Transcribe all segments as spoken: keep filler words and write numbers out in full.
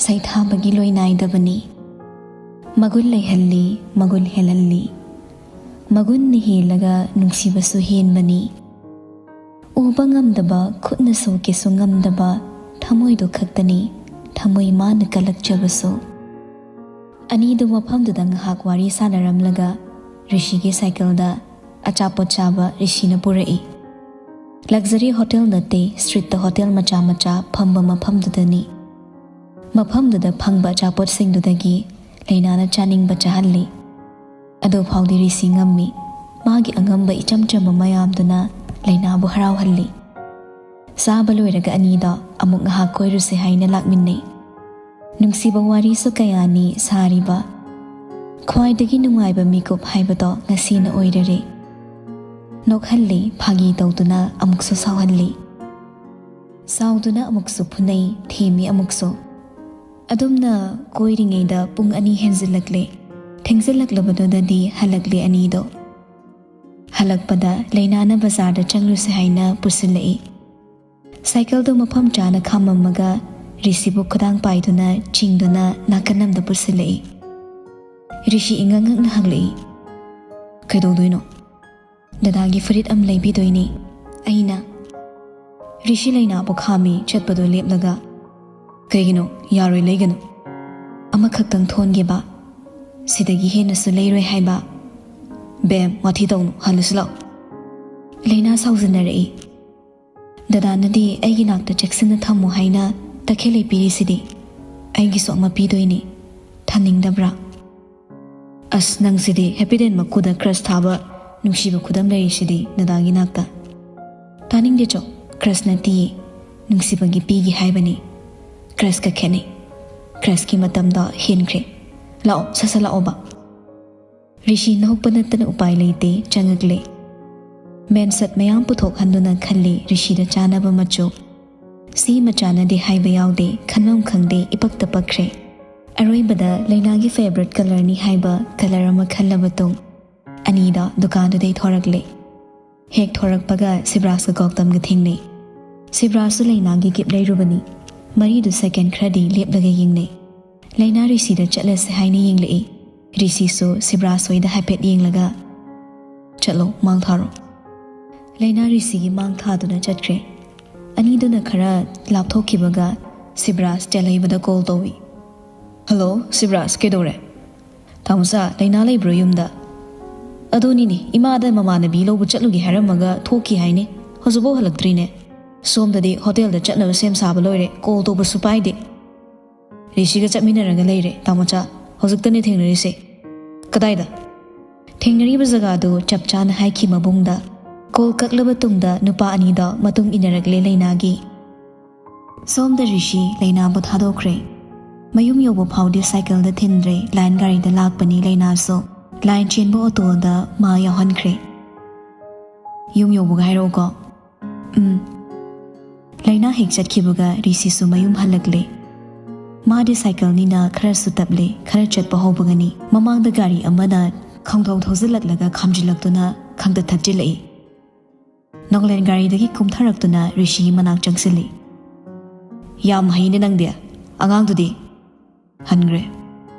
ꯁꯩꯊꯥꯕꯒꯤ ꯂꯣꯏ ꯅꯥꯏꯗꯕꯅꯤ꯫ ꯃꯒꯨꯟ ꯂꯩꯍꯜꯂꯤ, ꯃꯒꯨꯟ ꯍꯦꯜꯍꯜꯂꯤ꯫ ꯃꯒꯨꯟꯅ ꯍꯦꯜꯂꯒ ꯅꯨꯡꯁꯤꯕꯁꯨ ꯍꯦꯟꯕꯅꯤ꯫ ꯎꯕ ꯉꯝꯗꯕ, ꯈꯨꯠꯅ ꯁꯣꯛꯀꯦꯁꯨ ꯉꯝꯗꯕ ꯊꯃꯣꯏꯗꯨ ꯈꯛꯇꯅꯤ, ꯊꯃꯣꯏ ꯃꯥꯅ ꯀꯜꯂꯛꯆꯕꯁꯨ꯫ ꯑꯅꯤꯗꯨ ꯃꯐꯝꯗꯨꯗ ꯉꯥꯏꯍꯥꯛ ꯋꯥꯔꯤ ꯁꯥꯟꯅꯔꯝꯂꯒ ꯔꯤꯁꯤꯒꯤ ꯁꯥꯏꯀꯜꯗ ꯑꯆꯥꯄꯣꯠ ꯆꯥꯕ ꯔꯤꯁꯤꯅ ꯄꯨꯔꯛꯏ꯫ ꯂꯛꯖꯔꯤ ꯍꯣꯇꯦꯜ ꯅꯠꯇꯦ, ꯁ꯭ꯇ꯭ꯔꯤꯠꯇ ꯍꯣꯇꯦꯜ ꯃꯆꯥ ꯃꯆꯥ ꯐꯝꯕ ꯃꯐꯝꯗꯨꯗꯅꯤ꯫ ꯃꯐꯝꯗꯨꯗ ꯐꯪꯕ ꯑꯆꯥꯄꯣꯠꯁꯤꯡꯗꯨꯗꯒꯤ ꯂꯩꯅꯥꯅ ꯆꯥꯅꯤꯡꯕ ꯆꯥꯍꯜꯂꯤ꯫ ꯑꯗꯨꯐꯥꯎꯗꯤ ꯔꯤꯁꯤ ꯉꯝꯃꯤ꯫ ꯃꯥꯒꯤ ꯑꯉꯝꯕ ꯏꯆꯝ ꯆꯝꯕ ꯃꯌꯥꯝꯗꯨꯅ ꯂꯩꯅꯥꯕꯨ ꯍꯔꯥꯎꯍꯜꯂꯤ꯫ ꯆꯥꯕ ꯂꯣꯏꯔꯒ ꯑꯅꯤꯗꯣ ꯑꯃꯨꯛ ꯉꯥꯏꯍꯥꯛ ꯀꯣꯏꯔꯨꯁꯦ ꯍꯥꯏꯅ ꯂꯥꯛꯃꯤꯟꯅꯩ꯫ ꯅꯨꯡꯁꯤꯕ ꯋꯥꯔꯤꯁꯨ ꯀꯌꯥꯅꯤ ꯁꯥꯔꯤꯕ꯫ ꯈ꯭ꯋꯥꯏꯗꯒꯤ ꯅꯨꯡꯉꯥꯏꯕ ꯃꯤꯀꯨꯞ ꯍꯥꯏꯕꯗꯣ ꯉꯁꯤꯅ ꯑꯣꯏꯔꯔꯦ꯫ ꯅꯣꯛꯍꯜꯂꯤ, ꯐꯥꯒꯤ ꯇꯧꯗꯨꯅ ꯑꯃꯨꯛꯁꯨ ꯁꯥꯎꯍꯜꯂꯤ꯫ ꯁꯥꯎꯗꯨꯅ ꯑꯃꯨꯛꯁꯨ ꯐꯨꯅꯩ, ꯊꯦꯝꯃꯤ ꯑꯃꯨꯛꯁꯨ꯫ ꯑꯗꯨꯝꯅ ꯀꯣꯏꯔꯤꯉꯩꯗ ꯄꯨꯡ ꯑꯅꯤ ꯍꯦꯟꯖꯤꯜꯂꯛꯂꯦ꯫ ꯊꯦꯡꯖꯤꯜꯂꯛꯂꯕꯗꯨꯗꯗꯤ ꯍꯜꯂꯛꯂꯦ ꯑꯅꯤꯗꯣ꯫ ꯍꯜꯂꯛꯄꯗ ꯂꯩꯅꯥꯅ ꯕꯖꯥꯔꯗ ꯆꯪꯂꯨꯁꯦ ꯍꯥꯏꯅ ꯄꯨꯁꯤꯜꯂꯛꯏ꯫ ꯁꯥꯏꯀꯜꯗꯨ ꯃꯐꯝ ꯆꯥꯅ ꯈꯥꯝꯃꯝꯃꯒ ꯔꯤꯁꯤꯕꯨ ꯈꯨꯗꯥꯡ ꯄꯥꯏꯗꯨꯅ ꯆꯤꯡꯗꯨꯅ ꯅꯥꯀꯟ ꯑꯃꯗ ꯄꯨꯁꯤꯜꯂꯛꯏ꯫ ꯔꯤꯁꯤ ꯏꯉꯛ ꯉꯛꯅ ꯍꯪꯂꯛꯏ, "ꯀꯩꯗꯧꯗꯣꯏꯅꯣ?" "ꯗꯗꯥꯒꯤ ꯐꯨꯔꯤꯠ ꯑꯃ ꯂꯩꯕꯤꯗꯣꯏꯅꯤ ꯑꯩꯅ꯫" ꯔꯤꯁꯤ ꯂꯩꯅꯥꯕꯨ ꯈꯥꯝꯃꯤ ꯆꯠꯄꯗꯨ ꯂꯦꯞꯂꯒ꯫ "ꯀꯩꯒꯤꯅꯣ? ꯌꯥꯔꯣꯏ, ꯂꯩꯒꯅꯨ꯫" "ꯑꯃꯈꯛꯇꯪ ꯊꯣꯟꯒꯦꯕ, ꯁꯤꯗꯒꯤ ꯍꯦꯟꯅꯁꯨ ꯂꯩꯔꯣꯏ ꯍꯥꯏꯕ꯫" "ꯕꯦꯝ, ꯋꯥꯊꯤ ꯇꯧꯅꯨ, ꯍꯜꯂꯁꯤ ꯂꯥꯛꯑꯣ꯫" ꯂꯩꯅꯥ ꯁꯥꯎꯖꯟꯅꯔꯛꯏ꯫ "ꯗꯗꯥꯅꯗꯤ ꯑꯩꯒꯤ ꯅꯥꯛꯇ ꯆꯦꯛꯁꯤꯟꯅ ꯊꯝꯃꯨ ꯍꯥꯏꯅ ꯇꯈꯦꯜ ꯂꯩ ꯄꯤꯔꯤꯁꯤꯗꯤ꯫ ꯑꯩꯒꯤꯁꯨ ꯑꯃ ꯄꯤꯗꯣꯏꯅꯤ꯫ ꯊꯝꯅꯤꯡꯗꯕ꯭ꯔꯥ?" "ꯑꯁ, ꯅꯪꯁꯤꯗꯤ ꯍꯦꯄꯤ ꯗꯦꯟ ꯃꯀꯨꯗ ꯀ꯭ꯔꯁ ꯊꯥꯕ ꯅꯨꯡꯁꯤꯕ ꯈꯨꯗꯝ ꯂꯩꯔꯤꯁꯤꯗꯤ ꯅꯗꯥꯒꯤ ꯅꯥꯛꯇ꯫" "ꯇꯥꯅꯤꯡꯗꯦ ꯆꯣ, ꯀ꯭ꯔꯁ ꯅꯠꯇꯤꯌꯦ, ꯅꯨꯡꯁꯤꯕꯒꯤ ꯄꯤꯒꯦ ꯍꯥꯏꯕꯅꯤ꯫ ꯀ꯭ꯔꯁꯀ ꯈꯦꯠꯅꯩ꯫ ꯀ꯭ꯔꯁꯀꯤ ꯃꯇꯝꯗꯣ ꯍꯦꯟꯈ꯭ꯔꯦ꯫ ꯂꯥꯛꯑꯣ, ꯁꯠ ꯁꯠ ꯂꯥꯛꯑꯣꯕ꯫" ꯔꯤꯁꯤ ꯅꯣꯛꯄ ꯅꯠꯇꯅ ꯎꯄꯥꯏ ꯂꯩꯇꯦ, ꯆꯪꯉꯛꯂꯦ꯫ ꯃꯦꯟꯁꯠ ꯃꯌꯥꯝ ꯄꯨꯊꯣꯛꯍꯟꯗꯨꯅ ꯈꯜꯂꯤ ꯔꯤꯁꯤꯗ ꯆꯥꯅꯕ ꯃꯆꯨ꯫ ꯁꯤ ꯃꯆꯥꯅꯗꯤ ꯍꯥꯏꯕ ꯌꯥꯎꯗꯦ, ꯈꯟꯐꯝ ꯈꯪꯗꯦ, ꯏꯄꯛꯇ ꯄꯛꯈ꯭ꯔꯦ꯫ ꯑꯔꯣꯏꯕꯗ ꯂꯩꯅꯥꯒꯤ ꯐꯦꯚꯔꯤꯠ ꯀꯂꯔꯅꯤ ꯍꯥꯏꯕ ꯀꯂꯔ ꯑꯃ ꯈꯜꯂꯕ ꯇꯨꯡ ꯑꯅꯤꯗꯣ ꯗꯨꯀꯥꯟꯗꯨꯗꯩ ꯊꯣꯔꯛꯂꯦ꯫ ꯍꯦꯛ ꯊꯣꯔꯛꯄꯒ ꯁꯤꯕ꯭ꯔꯥꯖꯀ ꯒꯧꯇꯝꯒ ꯊꯦꯡꯅꯩ꯫ ꯁꯤꯕ꯭ꯔꯥꯖꯁꯨ ꯂꯩꯅꯥꯒꯤ ꯒꯤꯐ ꯂꯩꯔꯨꯕꯅꯤ꯫ ꯃꯔꯤꯗꯨ ꯁꯦꯀꯦꯟ ꯈꯔꯗꯤ ꯂꯦꯞꯂꯒ ꯌꯦꯡꯅꯩ꯫ ꯂꯩꯅꯥ ꯔꯤꯁꯤꯗ ꯆꯠꯂꯁꯦ ꯍꯥꯏꯅ ꯌꯦꯡꯂꯛꯏ꯫ ꯔꯤꯁꯤꯁꯨ ꯁꯤꯕ꯭ꯔꯥꯁ ꯍꯣꯏꯗ ꯍꯥꯏꯐꯦꯠ ꯌꯦꯡꯂꯒ, "ꯆꯠꯂꯣ, ꯃꯥꯡ ꯊꯥꯔꯣ"꯫ ꯂꯩꯅꯥ ꯔꯤꯁꯤꯒꯤ ꯃꯥꯡ ꯊꯥꯗꯨꯅ ꯆꯠꯈ꯭ꯔꯦ꯫ ꯑꯅꯤꯗꯨꯅ ꯈꯔ ꯂꯥꯞꯊꯣꯛꯈꯤꯕꯒ ꯁꯤꯕ꯭ꯔꯥꯁ ꯇꯦꯜꯍꯩꯕꯗ ꯀꯣꯜ ꯇꯧꯏ꯫ "ꯍꯜꯂꯣ, ꯁꯤꯕ꯭ꯔꯥꯁ, ꯀꯩꯗꯧꯔꯦ?" "ꯇꯥꯃꯣꯆꯥ, ꯂꯩꯅꯥ ꯂꯩꯕ꯭ꯔꯣ ꯌꯨꯝꯗ?" "ꯑꯗꯨꯅꯤꯅꯦ, ꯏꯃꯥꯗ ꯃꯃꯥꯟꯅꯕꯤ ꯂꯧꯕ ꯆꯠꯂꯨꯒꯦ ꯍꯥꯏꯔꯝꯃꯒ ꯊꯣꯛꯈꯤ ꯍꯥꯏꯅꯦ꯫ ꯍꯧꯖꯤꯛꯐꯥꯎ ꯍꯜꯂꯛꯇ꯭ꯔꯤꯅꯦ꯫ ꯁꯣꯝꯗꯗꯤ ꯍꯣꯇꯦꯜꯗ ꯆꯠꯅꯕ ꯁꯦꯝ ꯁꯥꯕ ꯂꯣꯏꯔꯦ, ꯀꯣꯜ ꯇꯧꯕꯁꯨ ꯄꯥꯏꯗꯦ꯫ ꯔꯤꯁꯤꯒ ꯆꯠꯃꯤꯟꯅꯔꯒ ꯂꯩꯔꯦ, ꯇꯥꯃꯣꯆꯥ꯫ ꯍꯧꯖꯤꯛꯇꯅꯦ ꯊꯦꯡꯅꯔꯤꯁꯦ꯫" "ꯀꯗꯥꯏꯗ?" "ꯊꯦꯡꯅꯔꯤꯕ ꯖꯒꯥꯗꯨ ꯆꯞ ꯆꯥꯅ ꯍꯥꯏꯈꯤ ꯃꯕꯨꯡꯗ꯫ ꯀꯣꯜ ꯀꯛꯂꯕ ꯇꯨꯡꯗ ꯅꯨꯄꯥ ꯑꯅꯤꯗ ꯃꯇꯨꯡ ꯏꯟꯅꯔꯛꯂꯦ ꯂꯩꯅꯥꯒꯤ꯫ ꯁꯣꯝꯗ ꯔꯤꯁꯤ ꯂꯩꯅꯥꯕꯨ ꯊꯥꯗꯣꯛꯈ꯭ꯔꯦ꯫ ꯃꯌꯨꯝ ꯌꯧꯕ ꯐꯥꯎꯗꯤ ꯁꯥꯏꯀꯜꯗ ꯊꯤꯟꯗ꯭ꯔꯦ, ꯂꯥꯏꯟ ꯒꯥꯔꯤꯗ ꯂꯥꯛꯄꯅꯤ ꯂꯩꯅꯥꯁꯨ꯫ ꯂꯥꯏꯟ ꯆꯦꯟꯕ ꯑꯣꯇꯣꯗ ꯃꯥ ꯌꯥꯎꯍꯟꯈ꯭ꯔꯦ꯫ "ꯌꯨꯝ ꯌꯧꯕꯒ ꯍꯥꯏꯔꯛꯎꯀꯣ꯫" "ꯎꯝ꯫" ꯂꯩꯅꯥ ꯍꯦꯛ ꯆꯠꯈꯤꯕꯒ ꯔꯤꯁꯤꯁꯨ ꯃꯌꯨꯝ ꯍꯜꯂꯛꯂꯦ꯫ ꯃꯥꯗꯤ ꯁꯥꯏꯀꯜꯅꯤꯅ ꯈꯔꯁꯨ ꯇꯞꯂꯦ, ꯈꯔ ꯆꯠꯄ ꯍꯧꯕꯒꯅꯤ꯫ ꯃꯃꯥꯡꯗ ꯒꯥꯔꯤ ꯑꯃꯅ ꯈꯪꯊꯧ ꯊꯧꯖꯤꯜꯂꯛꯂꯒ ꯈꯥꯝꯖꯤꯜꯂꯛꯇꯨꯅ ꯈꯪꯇꯠ ꯊꯠꯆꯤꯜꯂꯛꯏ꯫ ꯅꯣꯡꯂꯦꯟ ꯒꯥꯔꯤꯗꯒꯤ ꯀꯨꯝꯊꯔꯛꯇꯨꯅ ꯔꯤꯁꯤꯒꯤ ꯃꯅꯥꯛ ꯆꯪꯁꯤꯜꯂꯤ꯫ "ꯌꯥꯝ ꯍꯩꯅꯦ ꯅꯪꯗꯤ꯫ ꯑꯉꯥꯡꯗꯨꯗꯤ?" "ꯍꯟꯈ꯭ꯔꯦ꯫"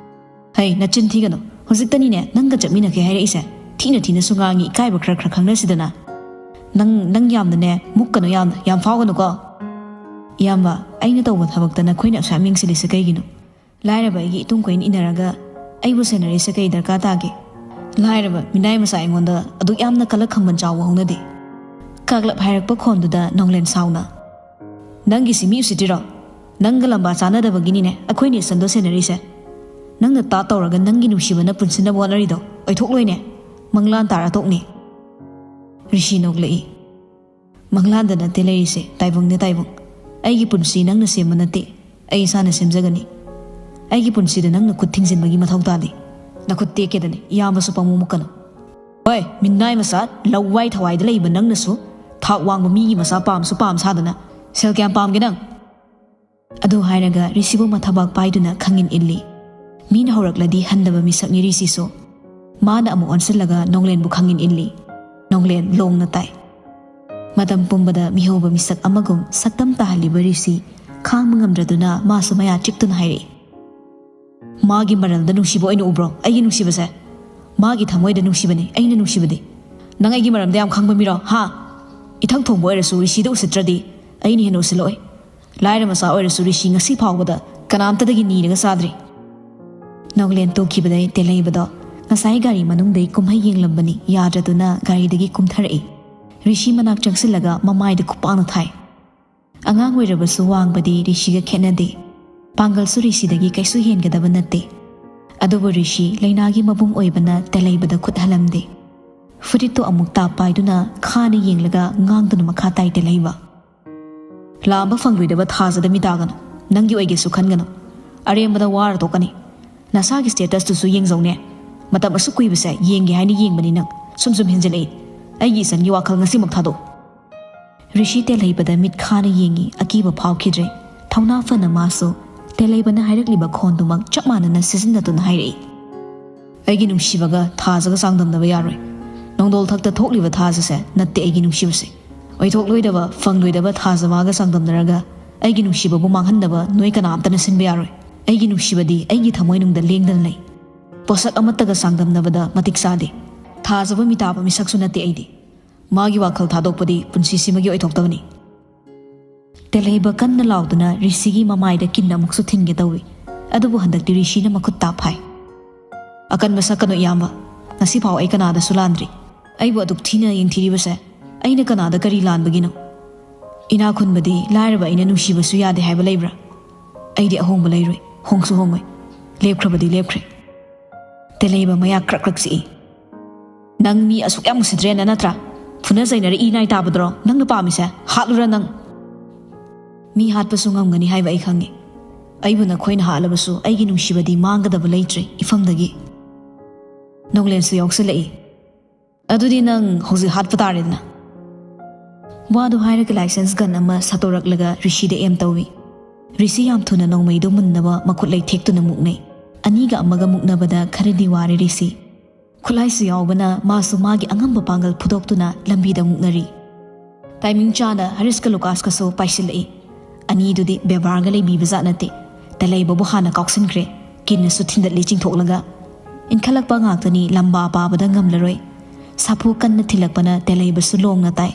"ꯍꯩ, ꯅꯆꯤꯟ ꯊꯤꯒꯅꯨ꯫ ꯍꯧꯖꯤꯛꯇꯅꯤꯅꯦ ꯅꯪꯒ ꯆꯠꯃꯤꯟꯅꯒꯦ ꯍꯥꯏꯔꯛꯏꯁꯦ꯫ ꯊꯤꯅ ꯊꯤꯅꯁꯨ ꯉꯥꯡꯉꯤ, ꯏꯀꯥꯏꯕ ꯈꯔ ꯈꯔ ꯈꯪꯅꯁꯤꯗꯅ꯫ ꯅꯪ, ꯅꯪ ꯌꯥꯝꯅꯅꯦ ꯃꯨꯛꯀꯅꯨ, ꯌꯥꯝꯅ, ꯌꯥꯝ ꯐꯥꯎꯒꯅꯨꯀꯣ꯫" "ꯏꯌꯥꯝꯕ, ꯑꯩꯅ ꯇꯧꯕ ꯊꯕꯛꯇ ꯅꯈꯣꯏꯅ ꯑꯁꯨꯛ ꯌꯥꯝ ꯌꯦꯡꯁꯤꯜꯂꯤꯁꯦ ꯀꯩꯒꯤꯅꯣ? ꯂꯥꯏꯔꯕ ꯑꯩꯒꯤ ꯏꯇꯨꯡ ꯀꯣꯏꯅ ꯏꯟꯅꯔꯒ ꯑꯩꯕꯨ ꯁꯦꯟꯅꯔꯤꯁꯦ ꯀꯩ ꯗꯔꯀꯥꯔ ꯇꯥꯒꯦ? ꯂꯥꯏꯔꯕ ꯃꯤꯅꯥꯏ ꯃꯆꯥ ꯑꯩꯉꯣꯟꯗ ꯑꯗꯨꯛ ꯌꯥꯝꯅ ꯀꯂꯛ ꯈꯝꯕꯟ ꯆꯥꯎꯕ ꯍꯧꯅꯗꯦ꯫" ꯀꯥꯛꯂꯞ ꯍꯥꯏꯔꯛꯄ ꯈꯣꯟꯗꯨꯗ ꯅꯣꯡꯂꯦꯟ ꯁꯥꯎꯅ, "ꯅꯪꯒꯤꯁꯤ ꯃꯤ ꯎꯁꯤꯠꯇ꯭ꯔꯤꯔꯣ? ꯅꯪꯒ ꯂꯝꯕꯥ ꯆꯥꯅꯗꯕꯒꯤꯅꯤꯅꯦ ꯑꯩꯈꯣꯏꯅ ꯏꯆꯟꯗꯣ ꯁꯦꯟꯅꯔꯤꯁꯦ꯫ ꯅꯪꯅ ꯇꯥ ꯇꯧꯔꯒ ꯅꯪꯒꯤ ꯅꯨꯡꯁꯤꯕꯅ ꯄꯨꯟꯁꯤꯟꯅꯕ ꯍꯣꯠꯅꯔꯤꯗꯣ ꯑꯣꯏꯊꯣꯛꯂꯣꯏꯅꯦ꯫ ꯃꯪꯂꯥꯟ ꯇꯥꯔ ꯇꯣꯛꯅꯤ꯫" ꯔꯤꯁꯤ ꯅꯣꯛꯂꯛꯏ꯫ "ꯃꯪꯂꯥꯟꯗ ꯅꯠꯇꯦ ꯂꯩꯔꯤꯁꯦ, ꯇꯥꯏꯕꯪꯅꯦ ꯇꯥꯏꯕꯪ꯫ ꯑꯩꯒꯤ ꯄꯨꯟꯁꯤ ꯅꯪꯅ ꯁꯦꯝꯕ ꯅꯠꯇꯦ, ꯑꯩ ꯏꯁꯥꯅ ꯁꯦꯝꯖꯒꯅꯤ꯫ ꯑꯩꯒꯤ ꯄꯨꯟꯁꯤꯗ ꯅꯪꯅ ꯈꯨꯠ ꯊꯤꯡꯖꯤꯟꯕꯒꯤ ꯃꯊꯧ ꯇꯥꯗꯦ꯫" "ꯅꯈꯨꯠ ꯇꯦꯛꯀꯦꯗꯅꯦ, ꯏꯌꯥꯝꯕꯁꯨ ꯄꯪꯃꯨ ꯃꯨꯛꯀꯅꯨ꯫ ꯍꯣꯏ, ꯃꯤꯅꯥꯏ ꯃꯆꯥ, ꯂꯋꯥꯏ ꯊꯋꯥꯏꯗ ꯂꯩꯕ ꯅꯪꯅꯁꯨ ꯊꯥꯛ ꯋꯥꯡꯕ ꯃꯤꯒꯤ ꯃꯆꯥ ꯄꯥꯝꯁꯨ ꯄꯥꯝ ꯁꯥꯗꯅ꯫ ꯁꯦꯜ ꯀꯌꯥꯝ ꯄꯥꯝꯒꯦ ꯅꯪ?" ꯑꯗꯨ ꯍꯥꯏꯔꯒ ꯔꯤꯁꯤꯕꯨ ꯃꯊꯕꯥꯛ ꯄꯥꯏꯗꯨꯅ ꯈꯪꯏꯟ ꯏꯜꯂꯤ꯫ ꯃꯤꯅ ꯍꯧꯔꯛꯂꯗꯤ ꯍꯟꯗꯕ ꯃꯤꯁꯛꯅꯤ ꯔꯤꯁꯤꯁꯨ꯫ ꯃꯥꯅ ꯑꯃꯨꯛ ꯑꯣꯟꯁꯤꯜꯂꯒ ꯅꯣꯡꯂꯦꯟꯕꯨ ꯈꯪꯏꯟ ꯏꯜꯂꯤ꯫ ꯅꯣꯡꯂꯦꯟ ꯂꯣꯡꯅ ꯇꯥꯏ꯫ ꯃꯇꯝ ꯄꯨꯝꯕꯗ ꯃꯤꯍꯧꯕ ꯃꯤꯁꯛ ꯑꯃꯒꯨꯝ ꯁꯛꯇꯝ ꯇꯥꯍꯜꯂꯤꯕ ꯔꯤꯁꯤ ꯈꯥꯡꯕ ꯉꯝꯗ꯭ꯔꯗꯨꯅ ꯃꯥꯁꯨ ꯃꯌꯥ ꯆꯤꯛꯇꯨꯅ ꯍꯥꯏꯔꯛꯏ꯫ ꯃꯥꯒꯤ ꯃꯔꯜꯗ ꯅꯨꯡꯁꯤꯕ ꯑꯣꯏꯅ ꯎꯕ꯭ꯔꯣ ꯑꯩꯒꯤ ꯅꯨꯡꯁꯤꯕꯁꯦ? ꯃꯥꯒꯤ ꯊꯃꯣꯏꯗ ꯅꯨꯡꯁꯤꯕꯅꯤ ꯑꯩꯅ ꯅꯨꯡꯁꯤꯕꯗꯤ꯫ ꯅꯪ ꯑꯩꯒꯤ ꯃꯔꯝꯗ ꯌꯥꯝ ꯈꯪꯕ ꯃꯤꯔꯣ? ꯍꯥ? ꯏꯊꯛ ꯊꯣꯡꯕ ꯑꯣꯏꯔꯁꯨ ꯔꯤꯁꯤꯗ ꯎꯁꯤꯠꯇ꯭ꯔꯗꯤ ꯑꯩꯅ ꯍꯦꯟꯅ ꯎꯁꯤꯠꯂꯛꯑꯣꯏ꯫ ꯂꯥꯏꯔ ꯃꯆꯥ ꯑꯣꯏꯔꯁꯨ ꯔꯤꯁꯤ ꯉꯁꯤ ꯐꯥꯎꯕꯗ ꯀꯅꯥꯝꯇꯗꯒꯤ ꯅꯤꯔꯒ ꯆꯥꯗ꯭ꯔꯤ꯫ ꯅꯣꯡꯂꯦꯟ ꯇꯣꯛꯈꯤꯕꯗꯩ ꯇꯦꯜꯍꯩꯕꯗꯣ ꯉꯁꯥꯏ ꯒꯥꯔꯤ ꯃꯅꯨꯡꯗꯩ ꯀꯨꯝꯍꯩ ꯌꯦꯡꯂꯝꯕꯅꯤ ꯌꯥꯗ꯭ꯔꯗꯨꯅ ꯒꯥꯔꯤꯗꯒꯤ ꯀꯨꯝꯊꯔꯛꯏ꯫ ꯔꯤꯁꯤ ꯃꯅꯥꯛ ꯆꯪꯁꯤꯜꯂꯒ ꯃꯃꯥꯏꯗ ꯈꯨꯄꯥꯛꯅ ꯊꯥꯏ꯫ ꯑꯉꯥꯡ ꯑꯣꯏꯔꯕꯁꯨ ꯋꯥꯡꯕꯗꯤ ꯔꯤꯁꯤꯒ ꯈꯦꯠꯅꯗꯦ꯫ ꯄꯥꯡꯒꯜꯁꯨ ꯔꯤꯁꯤꯗꯒꯤ ꯀꯩꯁꯨ ꯍꯦꯟꯒꯗꯕ ꯅꯠꯇꯦ꯫ ꯑꯗꯨꯕꯨ ꯔꯤꯁꯤ ꯂꯩꯅꯥꯒꯤ ꯃꯕꯨꯡ ꯑꯣꯏꯕꯅ ꯇꯦꯜꯍꯩꯕꯗ ꯈꯨꯠ ꯍꯜꯂꯝꯗꯦ꯫ ꯐꯨꯔꯤꯠꯇꯨ ꯑꯃꯨꯛ ꯇꯥꯞ ꯄꯥꯏꯗꯨꯅ ꯈꯥꯅ ꯌꯦꯡꯂꯒ ꯉꯥꯡꯗꯨꯅ ꯃꯈꯥ ꯇꯥꯏ ꯇꯦꯜꯍꯩꯕ꯫ ꯂꯥꯝꯕ ꯐꯪꯂꯣꯏꯗꯕ ꯊꯥꯖꯗ ꯃꯤꯇꯥꯒꯅꯨ꯫ ꯅꯪꯒꯤ ꯑꯣꯏꯒꯦꯁꯨ ꯈꯟꯒꯅꯨ꯫ ꯑꯔꯦꯝꯕꯗ ꯋꯥꯔ ꯇꯣꯛꯀꯅꯤ꯫ ꯅꯁꯥꯒꯤ statusꯇꯨꯁꯨ ꯌꯦꯡꯖꯧꯅꯦ꯫ ꯃꯇꯝ ꯑꯁꯨꯛ ꯀꯨꯏꯕꯁꯦ ꯌꯦꯡꯒꯦ ꯍꯥꯏꯅ ꯌꯦꯡꯕꯅꯤ ꯅꯪ꯫ ꯁꯨꯝ ꯁꯨꯝ ꯍꯦꯟꯖꯤꯜꯂꯛꯏ꯫ ꯑꯩꯒꯤ ꯏꯆꯟꯒꯤ ꯋꯥꯈꯜ ꯉꯁꯤꯃꯛ ꯊꯥꯗꯣꯛꯎ꯫ ꯔꯤꯁꯤ ꯇꯦꯜꯍꯩꯕꯗ ꯃꯤꯠ ꯈꯥꯅ ꯌꯦꯡꯉꯤ, ꯑꯀꯤꯕ ꯐꯥꯎꯈꯤꯗ꯭ꯔꯦ꯫ ꯊꯧꯅꯥ ꯐꯅ ꯃꯥꯁꯨ ꯇꯦꯜꯍꯩꯕꯅ ꯍꯥꯏꯔꯛꯂꯤꯕ ꯈꯣꯟꯗꯨꯃꯛ ꯆꯞ ꯃꯥꯟꯅꯅ ꯁꯤꯖꯤꯟꯅꯗꯨꯅ ꯍꯥꯏꯔꯛꯏ꯫ ꯑꯩꯒꯤ ꯅꯨꯡꯁꯤꯕꯒ ꯊꯥꯖꯒ ꯆꯥꯡꯗꯝꯅꯕ ꯌꯥꯔꯣꯏ꯫ ꯅꯣꯡꯗꯣꯜ ꯊꯛꯇ ꯊꯣꯛꯂꯤꯕ ꯊꯥꯖꯁꯦ ꯅꯠꯇꯦ ꯑꯩꯒꯤ ꯅꯨꯡꯁꯤꯕꯁꯦ꯫ ꯑꯣꯏꯊꯣꯛꯂꯣꯏꯗꯕ, ꯐꯪꯂꯣꯏꯗꯕ ꯊꯥꯖ ꯃꯥꯒ ꯆꯥꯡꯗꯝꯅꯔꯒ ꯑꯩꯒꯤ ꯅꯨꯡꯁꯤꯕꯕꯨ ꯃꯥꯡꯍꯟꯅꯕ ꯅꯣꯏ ꯀꯅꯥꯝꯇꯅ ꯁꯤꯟꯕ ꯌꯥꯔꯣꯏ꯫ ꯑꯩꯒꯤ ꯅꯨꯡꯁꯤꯕꯗꯤ ꯑꯩꯒꯤ ꯊꯃꯣꯏꯅꯨꯡꯗ ꯂꯦꯡꯗꯅ ꯂꯩ꯫ ꯄꯣꯠꯁꯛ ꯑꯃꯠꯇꯒ ꯆꯥꯡꯗꯝꯅꯕꯗ ꯃꯇꯤꯛ ꯆꯥꯗꯦ꯫ ꯊꯥꯖꯕ ꯃꯤꯇꯥꯕ ꯃꯤꯁꯛꯁꯨ ꯅꯠꯇꯦ ꯑꯩꯗꯤ꯫ ꯃꯥꯒꯤ ꯋꯥꯈꯜ ꯊꯥꯗꯣꯛꯄꯗꯤ ꯄꯨꯟꯁꯤꯁꯤꯃꯒꯤ ꯑꯣꯏꯊꯣꯛꯇꯕꯅꯤ꯫ ꯇꯦꯜꯍꯩꯕ ꯀꯟꯅ ꯂꯥꯎꯗꯨꯅ ꯔꯤꯁꯤꯒꯤ ꯃꯃꯥꯏꯗ ꯀꯤꯟ ꯑꯃꯨꯛꯁꯨ ꯊꯤꯟꯒꯦ ꯇꯧꯏ꯫ ꯑꯗꯨꯕꯨ ꯍꯟꯗꯛꯇꯤ ꯔꯤꯁꯤꯅ ꯃꯈꯨꯠ ꯇꯥꯞ ꯐꯥꯏ꯫ ꯑꯀꯟꯕ ꯁꯛꯀꯅꯨ ꯏꯌꯥꯝꯕ꯫ ꯉꯁꯤꯐꯥꯎ ꯑꯩ ꯀꯅꯥꯗꯁꯨ ꯂꯥꯟꯗ꯭ꯔꯤ꯫ ꯑꯩꯕꯨ ꯑꯗꯨꯛ ꯊꯤꯅ ꯌꯦꯡꯊꯤꯔꯤꯕꯁꯦ ꯑꯩꯅ ꯀꯅꯥꯗ ꯀꯔꯤ ꯂꯥꯟꯕꯒꯤꯅꯣ? ꯏꯅꯥꯛ ꯈꯨꯟꯕꯗꯤ ꯂꯥꯏꯔꯕ ꯑꯩꯅ ꯅꯨꯡꯁꯤꯕꯁꯨ ꯌꯥꯗꯦ ꯍꯥꯏꯕ ꯂꯩꯕ꯭ꯔꯥ? ꯑꯩꯗꯤ ꯑꯍꯣꯡꯕ ꯂꯩꯔꯣꯏ, ꯍꯣꯡꯁꯨ ꯍꯣꯡꯉꯣꯏ꯫ ꯂꯦꯞꯈ꯭ꯔꯕꯗꯤ ꯂꯦꯞꯈ꯭ꯔꯦ꯫ ꯇꯦꯜꯍꯩꯕ ꯃꯌꯥ ꯀ꯭ꯔꯛ ꯀ꯭ꯔꯛ ꯆꯤꯛꯏ꯫ ꯅꯪ ꯃꯤ ꯑꯁꯨꯛ ꯌꯥꯝ ꯎꯁꯤꯠꯇ꯭ꯔꯦꯅ ꯅꯠꯇ꯭ꯔꯥ? ꯐꯨꯅ ꯆꯩꯅꯔ ꯏ ꯅꯥꯏ ꯇꯥꯕꯗꯨꯔꯣ ꯅꯪꯅ ꯄꯥꯝꯃꯤꯁꯦ? ꯍꯥꯠꯂꯨꯔꯥ ꯅꯪ? ꯃꯤ ꯍꯥꯠꯄꯁꯨ ꯉꯝꯒꯅꯤ ꯍꯥꯏꯕ ꯑꯩ ꯈꯪꯉꯤ꯫ ꯑꯩꯕꯨ ꯅꯈꯣꯏꯅ ꯍꯥꯠꯂꯕꯁꯨ ꯑꯩꯒꯤ ꯅꯨꯡꯁꯤꯕꯗꯤ ꯃꯥꯡꯒꯗꯕ ꯂꯩꯇ꯭ꯔꯦ ꯏꯐꯝꯗꯒꯤ꯫ ꯅꯣꯡꯂꯦꯟꯁꯨ ꯌꯥꯎꯁꯤꯜꯂꯛꯏ꯫ ꯑꯗꯨꯗꯤ ꯅꯪ ꯍꯧꯖꯤꯛ ꯍꯥꯠꯄ ꯇꯥꯔꯦꯗꯅ꯫ ꯋꯥꯗꯨ ꯍꯥꯏꯔꯒ license gun ꯑꯃ ꯁꯠꯇꯣꯔꯛꯂꯒ ꯔꯤꯁꯤꯗ aim ꯇꯧꯏ꯫ ꯔꯤꯁꯤ ꯌꯥꯝ ꯊꯨꯅ ꯅꯣꯡꯃꯩꯗꯨ ꯃꯨꯟꯅꯕ ꯃꯈꯨꯠ ꯂꯩꯊꯦꯛꯇꯨꯅ ꯃꯨꯛꯅꯩ꯫ ꯑꯅꯤꯒ ꯑꯃꯒ ꯃꯨꯛꯅꯕꯗ ꯈꯔꯗꯤ ꯋꯥꯔꯦ ꯔꯤꯁꯤ꯫ ꯈꯨꯠꯂꯥꯏꯁꯨ ꯌꯥꯎꯕꯅ ꯃꯥꯁꯨ ꯃꯥꯒꯤ ꯑꯉꯝꯕ ꯄꯥꯡꯒꯜ ꯐꯨꯗꯣꯛꯇꯨꯅ ꯂꯝꯕꯤꯗ ꯃꯨꯛꯅꯔꯤ꯫ Timing ꯆꯥꯅ ꯍꯔꯤꯁꯀ ꯂꯨꯀꯥꯁꯀꯁꯨ ꯄꯥꯏꯁꯤꯜꯂꯛꯏ꯫ ꯑꯅꯤꯗꯨꯗꯤ ꯕꯦꯕꯥꯔꯒ ꯂꯩꯕꯤꯕꯖꯥꯠ ꯅꯠꯇꯦ꯫ ꯇꯦꯂꯩꯕꯕꯨ ꯍꯥꯟꯅ ꯀꯥꯎꯁꯤꯟꯈ꯭ꯔꯦ꯫ ꯀꯤꯟꯅꯁꯨ ꯊꯤꯟꯗꯠꯂꯤ ꯆꯤꯡꯊꯣꯛꯂꯒ꯫ ꯏꯟꯈꯠꯂꯛꯄ ꯉꯥꯛꯇꯅꯤ, ꯂꯝꯕꯥ ꯄꯥꯕꯗ ꯉꯝꯂꯔꯣꯏ꯫ ꯁꯥꯐꯨ ꯀꯟꯅ ꯊꯤꯜꯂꯛꯄꯅ ꯇꯦꯂꯩꯕꯁꯨ ꯂꯣꯡꯅ ꯇꯥꯏ꯫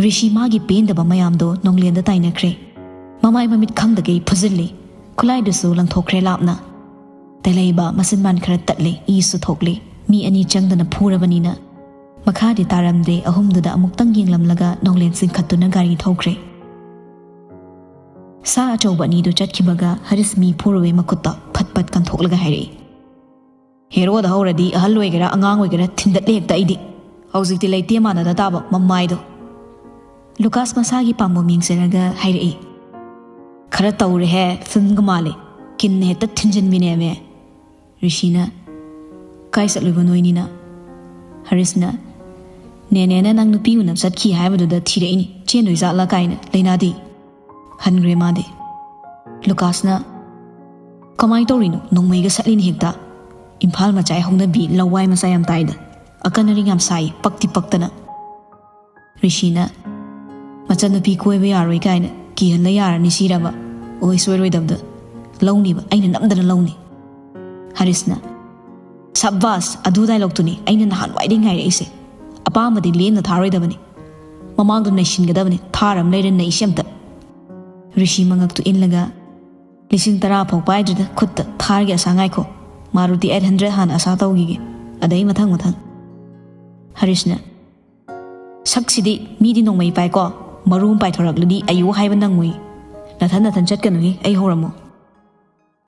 ꯔꯤꯁꯤ ꯃꯥꯒꯤ ꯄꯦꯟꯗꯕ ꯃꯌꯥꯝꯗꯣ ꯅꯣꯡꯂꯦꯟꯗ ꯇꯥꯏꯅꯈ꯭ꯔꯦ꯫ ꯃꯃꯥꯏ ꯃꯃꯤꯠ ꯈꯪꯗꯒꯩ ꯐꯨꯖꯤꯜꯂꯤ꯫ ꯈꯨꯠꯂꯥꯏꯗꯨꯁꯨ ꯂꯪꯊꯣꯛꯈ꯭ꯔꯦ ꯂꯥꯞꯅ꯫ ꯇꯦꯂꯩꯕ ꯃꯆꯤꯟ ꯃꯥꯟ ꯈꯔ ꯇꯠꯂꯤ, ꯏꯁꯨ ꯊꯣꯛꯂꯤ꯫ ꯃꯤ ꯑꯅꯤ ꯆꯪꯗꯅ ꯐꯨꯔꯕꯅꯤꯅ꯫ ꯃꯈꯥꯗꯤ ꯇꯥꯔꯝꯗꯦ, ꯑꯍꯨꯝꯗꯨꯗ ꯑꯃꯨꯛꯇꯪ ꯌꯦꯡꯂꯝꯂꯒ ꯅꯣꯡꯂꯦꯟ ꯆꯤꯡꯈꯠꯇꯨꯅ ꯒꯥꯔꯤ ꯊꯧꯈ꯭ꯔꯦ꯫ ꯁꯥ ꯑꯆꯧꯕ ꯑꯅꯤꯗꯨ ꯆꯠꯈꯤꯕꯒ ꯍꯔꯤꯁ ꯃꯤ ꯐꯨꯔꯨꯕꯩ ꯃꯈꯨꯠꯇ ꯐꯠ ꯐꯠ ꯀꯟꯊꯣꯛꯂꯒ ꯍꯥꯏꯔꯛꯏ, "ꯍꯦꯔꯣꯗ ꯍꯧꯔꯗꯤ ꯑꯍꯜ ꯑꯣꯏꯒꯦꯔꯥ ꯑꯉꯥꯡ ꯑꯣꯏꯒꯦꯔꯥ ꯊꯤꯟꯗꯠꯂꯦ ꯍꯦꯛꯇ ꯑꯩꯗꯤ꯫ ꯍꯧꯖꯤꯛꯇꯤ ꯂꯩꯇꯦ ꯃꯥꯟꯅꯗ ꯇꯥꯕ ꯃꯃꯥꯏꯗꯣ"꯫ ꯂꯨꯀꯥꯁ ꯃꯁꯥꯒꯤ ꯄꯥꯝꯕꯣꯝ ꯌꯦꯡꯖꯔꯒ ꯍꯥꯏꯔꯛꯏ, "ꯈꯔ ꯇꯧꯔꯦꯍꯦ, ꯐꯤꯜꯝꯒ ꯃꯥꯜꯂꯦ꯫ ꯀꯤꯟꯅ ꯍꯦꯛꯇ ꯊꯤꯟꯖꯤꯟꯕꯤꯅꯦꯃꯦ"꯫ ꯔꯤꯁꯤꯅ, "ꯀꯥꯏ ꯆꯠꯂꯨꯏꯕ ꯅꯣꯏꯅꯤꯅ?" ꯍꯔꯤꯁꯅ, "ꯅꯦꯅꯦꯅ ꯅꯪ ꯅꯨꯄꯤ ꯎꯅꯕ ꯆꯠꯈꯤ ꯍꯥꯏꯕꯗꯨꯗ ꯊꯤꯔꯛꯏꯅꯤ, ꯆꯦꯟꯗꯣꯏ ꯖꯥꯠꯂꯥ ꯀꯥꯏꯅ, ꯂꯩꯅꯥꯗꯤ"꯫ ꯍꯟꯈ꯭ꯔꯦ ꯃꯥꯗꯤ꯫ ꯂꯨꯀꯥꯁꯅ, "ꯀꯃꯥꯏꯅ ꯇꯧꯔꯤꯅꯣ? ꯅꯣꯡꯃꯩꯒ ꯁꯠꯂꯤꯅꯤ ꯍꯦꯛꯇ꯫ ꯏꯝꯐꯥꯜ ꯃꯆꯥ ꯍꯧꯅꯕꯤ ꯂꯋꯥꯏ ꯃꯆꯥ ꯌꯥꯝ ꯇꯥꯏꯗ꯫ ꯑꯀꯟ ꯑꯔꯤꯡ ꯌꯥꯝ ꯁꯥꯏ, ꯄꯛꯇꯤ ꯄꯛꯇꯅ"꯫ ꯔꯤꯁꯤꯅ, "ꯃꯆꯟꯅꯨꯄꯤ ꯀꯣꯏꯕ ꯌꯥꯔꯣꯏ ꯀꯥꯏꯅ ꯀꯤꯍꯜꯂ ꯌꯥꯔꯅꯤ ꯁꯤꯔꯕ? ꯑꯣꯏ ꯁꯣꯏꯔꯣꯏꯗꯕꯗ꯫ ꯂꯧꯅꯤꯕ, ꯑꯩꯅ ꯅꯝꯗꯅ ꯂꯧꯅꯤ"꯫ ꯍꯔꯤꯁꯅ, "ꯁꯕꯥꯁ, ꯑꯗꯨ ꯗꯥꯏꯂꯣꯛꯇꯨꯅꯤ ꯑꯩꯅ ꯅꯍꯥꯟꯋꯥꯏꯗꯩ ꯉꯥꯏꯔꯛꯏꯁꯦ꯫ ꯑꯄꯥꯝꯕꯗꯤ ꯂꯦꯝꯅ ꯊꯥꯔꯣꯏꯗꯕꯅꯤ꯫ ꯃꯃꯥꯡꯗꯣ ꯅꯩꯁꯤꯟꯒꯗꯕꯅꯤ, ꯊꯥꯔ ꯑꯃ ꯂꯩꯔꯦ ꯅꯩꯁꯦ ꯑꯝꯇ"꯫ ꯔꯤꯁꯤ ꯃꯉꯛꯇꯨ ꯏꯜꯂꯒ, "ꯂꯤꯁꯤꯡ ꯇꯔꯥ ꯐꯥꯎ ꯄꯥꯏꯗ꯭ꯔꯤꯗ ꯈꯨꯠꯇ, ꯊꯥꯔꯒꯤ ꯑꯁꯥ ꯉꯥꯏꯈꯣ꯫ ꯃꯥꯔꯨꯇꯤ ꯑꯩꯠ ꯍꯟꯗ꯭ꯔꯦꯠ ꯍꯥꯟꯅ ꯑꯁꯥ ꯇꯧꯈꯤꯒꯦ, ꯑꯗꯩ ꯃꯊꯪ ꯃꯊꯪ"꯫ ꯍꯔꯤꯁꯅ, "ꯁꯛꯁꯤꯗꯤ ꯃꯤꯗꯤ ꯅꯣꯡꯃꯩ ꯄꯥꯏꯀꯣ, ꯃꯔꯨ ꯑꯃ ꯄꯥꯏꯊꯣꯔꯛꯂꯗꯤ ꯑꯌꯨ ꯍꯥꯏꯕ ꯅꯪꯉꯨꯏ꯫ ꯅꯊꯟ ꯅꯊꯟ ꯆꯠꯀꯅꯨꯍꯦ, ꯑꯩ ꯍꯧꯔꯝꯃꯣ"꯫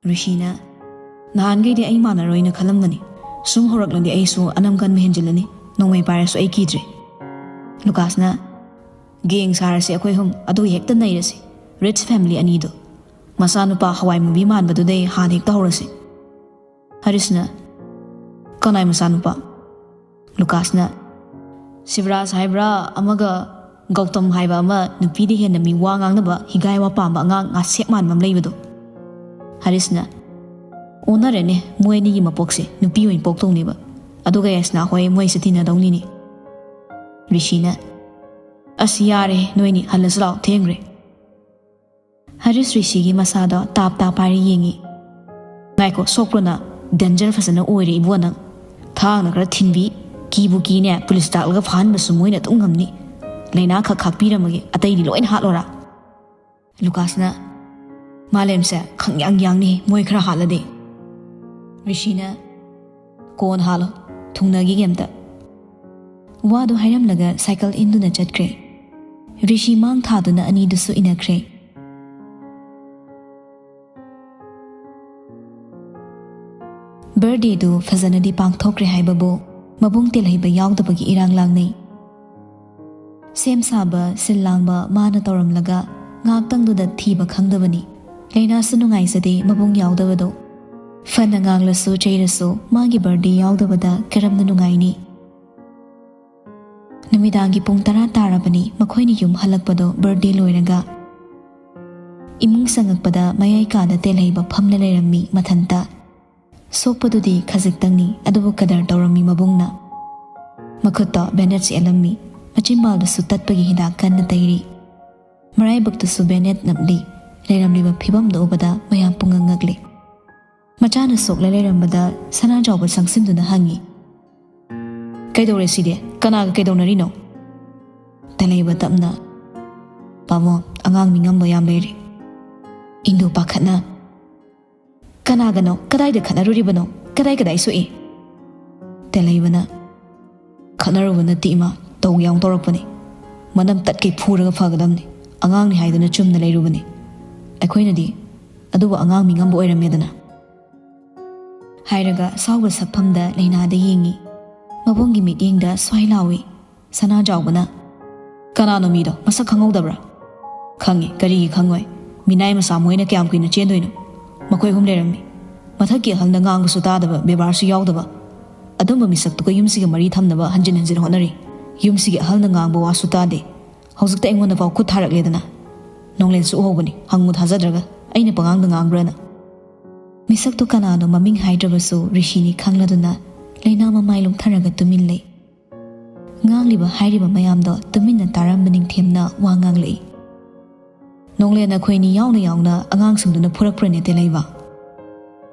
ꯔꯤꯁꯤꯅ, "ꯅꯍꯥꯟꯈꯩꯗꯤ ꯑꯩ ꯃꯥꯟꯅꯔꯣꯏꯅ ꯈꯜꯂꯝꯕꯅꯤ꯫ ꯁꯨꯝ ꯍꯧꯔꯛꯂꯗꯤ ꯑꯩꯁꯨ ꯑꯅꯝ ꯀꯟꯕ ꯍꯦꯟꯖꯤꯜꯂꯅꯤ꯫ ꯅꯣꯡꯃꯩ ꯄꯥꯏꯔꯁꯨ ꯑꯩ ꯀꯤꯗ꯭ꯔꯦ"꯫ ꯂꯨꯀꯥꯁꯅ, "ꯒꯦꯡ ꯁꯥꯔꯁꯤ ꯑꯩꯈꯣꯏ ꯑꯍꯨꯝ, ꯑꯗꯨ ꯍꯦꯛꯇ ꯅꯩꯔꯁꯤ꯫ ꯔꯤꯆ ꯐꯦꯃꯤꯂꯤ ꯑꯅꯤꯗꯣ꯫ ꯃꯆꯥꯅꯨꯄꯥ ꯍꯋꯥꯏ ꯃꯨꯕꯤ ꯃꯥꯟꯕꯗꯨꯗꯩ ꯍꯥꯟꯅ ꯍꯦꯛꯇ ꯍꯧꯔꯁꯤ"꯫ ꯍꯔꯤꯁꯅ, "ꯀꯅꯥꯏ ꯃꯆꯥꯅꯨꯄꯥ?" ꯂꯨꯀꯥꯁꯅ, "ꯁꯤꯕꯔꯥꯖ ꯍꯥꯏꯕ꯭ꯔꯥ ꯑꯃꯒ ꯒꯧꯇꯝ ꯍꯥꯏꯕ ꯑꯃ, ꯅꯨꯄꯤꯗ ꯍꯦꯟꯅ ꯃꯤ ꯋꯥ ꯉꯥꯡꯅꯕ, ꯍꯤꯒꯥꯏ ꯋꯥ ꯄꯥꯝꯕ ꯑꯉꯥꯡ ꯉꯥꯁꯦꯛ ꯃꯥꯟꯕ ꯑꯃ ꯂꯩꯕꯗꯣ"꯫ ꯍꯔꯤꯁꯅ, "ꯑꯣꯟꯅꯔꯦꯅꯦ, ꯃꯣꯏ ꯑꯅꯤꯒꯤ ꯃꯄꯣꯛꯁꯦ, ꯅꯨꯄꯤ ꯑꯣꯏꯅ ꯄꯣꯛꯇꯧꯅꯦꯕ꯫ ꯑꯗꯨꯒ ꯌꯥꯏꯁꯅꯥ ꯍꯣꯏ ꯃꯣꯏꯁꯦ ꯇꯤꯟꯅꯗꯧꯅꯤꯅꯦ"꯫ ꯔꯤꯁꯤꯅ, "ꯑꯁ ꯌꯥꯔꯦ, ꯅꯣꯏꯅꯤ ꯍꯜꯂꯁꯤ ꯂꯥꯛꯑꯣ, ꯊꯦꯡꯈ꯭ꯔꯦ"꯫ ꯍꯔꯤꯁ ꯔꯤꯁꯤꯒꯤ ꯃꯁꯥꯗꯣ ꯇꯥꯞ ꯇꯥꯞ ꯄꯥꯏꯔ ꯌꯦꯡꯉꯤ꯫ "ꯉꯥꯏꯈꯣ, ꯁꯣꯛꯄ꯭ꯔꯣ ꯅꯪ? Danger ꯐꯖꯅ ꯑꯣꯏꯔꯦ ꯏꯕꯣ ꯅꯪ꯫ ꯊꯥꯡꯅ ꯈꯔ ꯊꯤꯟꯕꯤ, ꯀꯤꯕꯨ ꯀꯤꯅꯦ, ꯄꯨꯂꯤꯁ ꯇꯥꯛꯂꯒ ꯐꯥꯍꯟꯕꯁꯨ ꯃꯣꯏꯅ ꯑꯗꯨꯝ ꯉꯝꯅꯤ꯫ ꯂꯥꯏꯅꯥ ꯈꯛ ꯈꯥꯛꯄꯤꯔꯝꯃꯒꯦ, ꯑꯇꯩꯗꯤ ꯂꯣꯏꯅ ꯍꯥꯠꯂꯣꯔꯥ?" ꯂꯨꯀꯥꯁꯅ, "ꯃꯥꯂꯦꯝꯁꯦ ꯈꯪꯌꯥꯡ ꯌꯥꯡꯅꯤ ꯃꯣꯏ ꯈꯔ ꯍꯥꯠꯂꯗꯤ꯫" ꯔꯤꯁꯤꯅ, "ꯀꯣꯟ ꯍꯥꯜꯂꯣ, ꯊꯨꯡꯅꯈꯤꯒꯦ ꯑꯝꯇ꯫" ꯋꯥꯗꯨ ꯍꯥꯏꯔꯝꯂꯒ ꯁꯥꯏꯀꯜ ꯏꯟꯗꯨꯅ ꯆꯠꯈ꯭ꯔꯦ꯫ ꯔꯤꯁꯤ ꯃꯥꯡ ꯊꯥꯗꯨꯅ ꯑꯅꯤꯗꯨꯁꯨ ꯏꯟꯅꯈ꯭ꯔꯦ꯫ ꯕꯔꯗꯦꯗꯨ ꯐꯖꯅꯗꯤ ꯄꯥꯡꯊꯣꯛꯈ꯭ꯔꯦ ꯍꯥꯏꯕꯕꯨ ꯃꯕꯨꯡ ꯇꯦꯜꯍꯩꯕ ꯌꯥꯎꯗꯕꯒꯤ ꯏꯔꯥꯡ ꯂꯥꯡꯅꯩ꯫ ꯁꯦꯝ ꯁꯥꯕ, ꯁꯤꯜ ꯂꯥꯡꯕ ꯃꯥꯅ ꯇꯧꯔꯝꯂꯒ ꯉꯥꯛꯇꯪꯗꯨꯗ ꯊꯤꯕ ꯈꯪꯗꯕꯅꯤ꯫ ꯂꯥꯏꯅꯥꯁꯨ ꯅꯨꯡꯉꯥꯏꯖꯗꯦ ꯃꯕꯨꯡ ꯌꯥꯎꯗꯕꯗꯣ꯫ ꯐꯅ ꯉꯥꯡꯂꯁꯨ ꯆꯩꯔꯁꯨ ꯃꯥꯒꯤ ꯕꯔꯗꯦ ꯌꯥꯎꯗꯕꯗ ꯀꯔꯝꯅ ꯅꯨꯡꯉꯥꯏꯅꯤ? ꯅꯨꯃꯤꯗꯥꯡꯒꯤ ꯄꯨꯡ ꯇꯔꯥ ꯇꯥꯔꯕꯅꯤ ꯃꯈꯣꯏꯅ ꯌꯨꯝ ꯍꯜꯂꯛꯄꯗꯣ ꯕꯔꯗꯦ ꯂꯣꯏꯔꯒ꯫ ꯏꯃꯨꯡ ꯆꯪꯉꯛꯄꯗ ꯃꯌꯥꯏ ꯀꯥꯗ ꯇꯦꯜꯍꯩꯕ ꯐꯝꯅ ꯂꯩꯔꯝꯃꯤ ꯃꯊꯟꯇ꯫ ꯁꯣꯛꯄꯗꯨꯗꯤ ꯈꯖꯤꯛꯇꯪꯅꯤ, ꯑꯗꯨꯕꯨ ꯀꯗꯔ ꯇꯧꯔꯝꯃꯤ ꯃꯕꯨꯡꯅ꯫ ꯃꯈꯨꯠꯇꯣ ꯕꯦꯟꯗꯦꯖ ꯌꯦꯠꯂꯝꯃꯤ, ꯃꯆꯤꯟꯕꯥꯜꯗꯁꯨ ꯇꯠꯄꯒꯤ ꯍꯤꯗꯥꯛ ꯀꯟꯅ ꯇꯩꯔꯤ꯫ ꯃꯔꯥꯏꯕꯛꯇꯁꯨ ꯕꯦꯟꯗꯦꯖ ꯅꯞꯂꯤ꯫ ꯂꯩꯔꯝꯂꯤꯕ ꯐꯤꯕꯝꯗꯨ ꯎꯕꯗ ꯃꯌꯥꯝ ꯄꯨꯡꯉꯛ ꯉꯛꯂꯤ꯫ ꯃꯆꯥꯅ ꯁꯣꯛꯂ ꯂꯩꯔꯝꯕꯗ ꯁꯅꯥꯖꯥꯎꯕ ꯆꯪꯁꯤꯟꯗꯨꯅ ꯍꯪꯉꯤ, "ꯀꯩꯗꯧꯔꯦ ꯁꯤꯗꯤ? ꯀꯅꯥꯒ ꯀꯩꯗꯧꯅꯔꯤꯅꯣ?" ꯇꯦꯜꯍꯩꯕ ꯇꯞꯅ, "ꯄꯥꯕꯨꯡ, ꯑꯉꯥꯡ ꯃꯤꯉꯝꯕ ꯌꯥꯝ ꯂꯩꯔꯦ꯫" ꯏꯟꯗꯨ ꯄꯥꯈꯠꯅ, "ꯀꯅꯥꯒꯅꯣ? ꯀꯗꯥꯏꯗ ꯈꯠꯅꯔꯨꯔꯤꯕꯅꯣ? ꯀꯗꯥꯏ ꯀꯗꯥꯏ ꯁꯣꯛꯏ?" ꯇꯦꯜꯍꯩꯕꯅ, "ꯈꯠꯅꯔꯨꯕ ꯅꯠꯇꯦ ꯏꯃꯥ, ꯇꯧꯒꯦ ꯌꯥꯎꯅ ꯇꯧꯔꯛꯄꯅꯤ꯫ ꯃꯅꯝ ꯇꯠꯀꯩ ꯐꯨꯔꯒ ꯐꯒꯗꯕꯅꯤ꯫ ꯑꯉꯥꯡꯅꯤ ꯍꯥꯏꯗꯨꯅ ꯆꯨꯝꯅ ꯂꯩꯔꯨꯕꯅꯤ꯫ ꯑꯩꯈꯣꯏꯅꯗꯤ ꯑꯗꯨꯕꯨ ꯑꯉꯥꯡ ꯃꯤꯉꯝꯕ ꯑꯣꯏꯔꯝꯃꯦꯗꯅ꯫" ꯍꯥꯏꯔꯒ ꯑꯁꯥꯎꯕ ꯁꯛꯐꯝꯗ ꯂꯩꯅꯥꯗ ꯌꯦꯡꯉꯤ꯫ ꯃꯕꯨꯡꯒꯤ ꯃꯤꯠꯌꯦꯡꯗ ꯁ꯭ꯋꯥꯏ ꯂꯥꯎꯏ꯫ ꯁꯅꯥꯖꯥꯎꯕꯅ, "ꯀꯅꯥꯅꯣ ꯃꯤꯗꯣ? ꯃꯁꯛ ꯈꯪꯍꯧꯗꯕ꯭ꯔꯥ?" "ꯈꯪꯉꯤ, ꯀꯔꯤꯒꯤ ꯈꯪꯉꯣꯏ? ꯃꯤꯅꯥꯏ ꯃꯆꯥ ꯃꯣꯏꯅ ꯀꯌꯥꯝ ꯀꯨꯏꯅ ꯆꯦꯟꯗꯣꯏꯅꯣ? ꯃꯈꯣꯏ ꯑꯍꯨꯝ ꯂꯩꯔꯝꯃꯤ꯫ ꯃꯊꯛꯀꯤ ꯑꯍꯜꯅ ꯉꯥꯡꯕꯁꯨ ꯇꯥꯗꯕ, ꯕꯦꯕꯥꯔꯁꯨ ꯌꯥꯎꯗꯕ꯫ ꯑꯗꯨꯝꯕ ꯃꯤꯁꯛꯇꯨꯒ ꯌꯨꯝꯁꯤꯒ ꯃꯔꯤ ꯊꯝꯅꯕ ꯍꯟꯖꯤꯟ ꯍꯟꯖꯤꯟ ꯍꯣꯠꯅꯔꯤ꯫ ꯌꯨꯝꯁꯤꯒꯤ ꯑꯍꯜꯅ ꯉꯥꯡꯕ ꯋꯥꯁꯨ ꯇꯥꯗꯦ꯫ ꯍꯧꯖꯤꯛꯇ ꯑꯩꯉꯣꯟꯗꯐꯥꯎ ꯈꯨꯠ ꯊꯥꯔꯛꯂꯦꯗꯅ꯫ ꯅꯣꯡꯂꯦꯟꯁꯨ ꯎꯍꯧꯕꯅꯤ, ꯍꯪꯉꯨ ꯊꯥꯖꯗ꯭ꯔꯒ ꯑꯩꯅ ꯄꯉꯥꯡꯗ ꯉꯥꯡꯕ꯭ꯔꯥꯅ꯫" ꯃꯤꯁꯛꯇꯨ ꯀꯅꯥꯅꯣ ꯃꯃꯤꯡ ꯍꯥꯏꯗ꯭ꯔꯕꯁꯨ ꯔꯤꯁꯤꯅꯤ ꯈꯪꯂꯗꯨꯅ ꯂꯩꯅꯥ ꯃꯃꯥꯏ ꯂꯨꯝꯊꯔꯒ ꯇꯨꯃꯤꯟ ꯂꯩ꯫ ꯉꯥꯡꯂꯤꯕ ꯍꯥꯏꯔꯤꯕ ꯃꯌꯥꯝꯗꯣ ꯇꯨꯃꯤꯟꯅ ꯇꯥꯔꯝꯕ ꯅꯤꯡꯊꯦꯝꯅ ꯋꯥ ꯉꯥꯡꯂꯛꯏ꯫ ꯅꯣꯡꯂꯦꯟ ꯑꯩꯈꯣꯏꯅꯤ ꯌꯥꯎꯅ ꯌꯥꯎꯅ ꯑꯉꯥꯡꯁꯤꯡꯗꯨꯅ ꯐꯨꯔꯛꯄ꯭ꯔꯅꯦ ꯇꯦꯂꯩꯕ?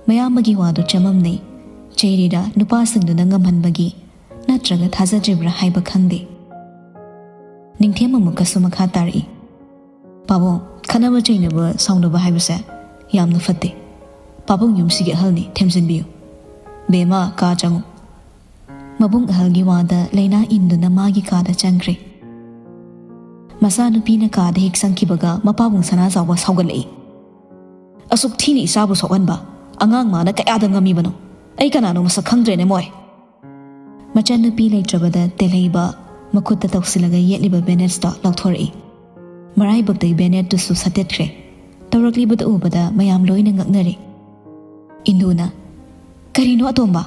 ꯃꯌꯥꯝꯕꯒꯤ ꯋꯥꯗꯨ ꯆꯃꯝꯅꯩ꯫ ꯆꯩꯔꯤꯔꯥ ꯅꯨꯄꯥꯁꯤꯡꯗꯨꯅ ꯉꯝꯍꯟꯕꯒꯤ ꯅꯠꯇ꯭ꯔꯒ ꯊꯥꯖꯗ꯭ꯔꯤꯕ꯭ꯔꯥ ꯍꯥꯏꯕ ꯈꯪꯗꯦ꯫ ꯅꯤꯡꯊꯦꯝ ꯑꯃꯨꯛꯀꯁꯨ ꯃꯈꯥ ꯇꯥꯔꯛꯏ, "ꯄꯥꯕꯨꯡ, ꯈꯠꯅꯕ ꯆꯩꯅꯕ ꯁꯥꯎꯅꯕ ꯍꯥꯏꯕꯁꯦ ꯌꯥꯝꯅ ꯐꯠꯇꯦ꯫ ꯄꯥꯕꯨꯡ ꯌꯨꯝꯁꯤꯒꯤ ꯑꯍꯜꯅꯤ, ꯊꯦꯝꯖꯤꯟꯕꯤꯌꯨ꯫ ꯕꯦꯝꯃ, ꯀꯥ ꯆꯪꯉꯨ꯫" ꯃꯕꯨꯡ ꯑꯍꯜꯒꯤ ꯋꯥꯗ ꯂꯩꯅꯥ ꯏꯟꯗꯨꯅ ꯃꯥꯒꯤ ꯀꯥꯗ ꯆꯪꯈ꯭ꯔꯦ꯫ ꯃꯆꯥꯅꯨꯄꯤꯅ ꯀꯥꯗ ꯍꯦꯛ ꯆꯪꯈꯤꯕꯒ ꯃꯄꯥꯕꯨꯡ ꯁꯅꯥꯖꯥꯎꯕ ꯁꯥꯎꯒꯠꯂꯛꯏ꯫ "ꯑꯁꯨꯛ ꯊꯤꯅ ꯏꯆꯥꯕꯨ ꯁꯣꯛꯍꯟꯕ ꯑꯉꯥꯡ ꯃꯥꯅ ꯀꯌꯥꯗ ꯉꯝꯃꯤꯕꯅꯣ? ꯑꯩ ꯀꯅꯥꯅꯣ ꯃꯁꯛ ꯈꯪꯗ꯭ꯔꯦꯅꯦ ꯃꯣꯏ!" ꯃꯆꯟꯅꯨꯄꯤ ꯂꯩꯇ꯭ꯔꯕꯗ ꯇꯦꯂꯩꯕ ꯃꯈꯨꯠꯇ ꯇꯧꯁꯤꯜꯂꯒ ꯌꯦꯠꯂꯤꯕ ꯕꯦꯅꯦꯠꯁꯇꯣ ꯂꯧꯊꯣꯔꯛꯏ꯫ ꯃꯔꯥꯏꯕꯛꯇꯩ ꯕꯦꯅꯦꯠꯇꯨꯁꯨ ꯁꯠꯇꯠꯈ꯭ꯔꯦ꯫ ꯇꯧꯔꯛꯂꯤꯕꯗꯨ ꯎꯕꯗ ꯃꯌꯥꯝ ꯂꯣꯏꯅ ꯉꯛꯅꯔꯦ꯫ ꯏꯟꯗꯨꯅ, "ꯀꯔꯤꯅꯣ ꯑꯇꯣꯝꯕ?"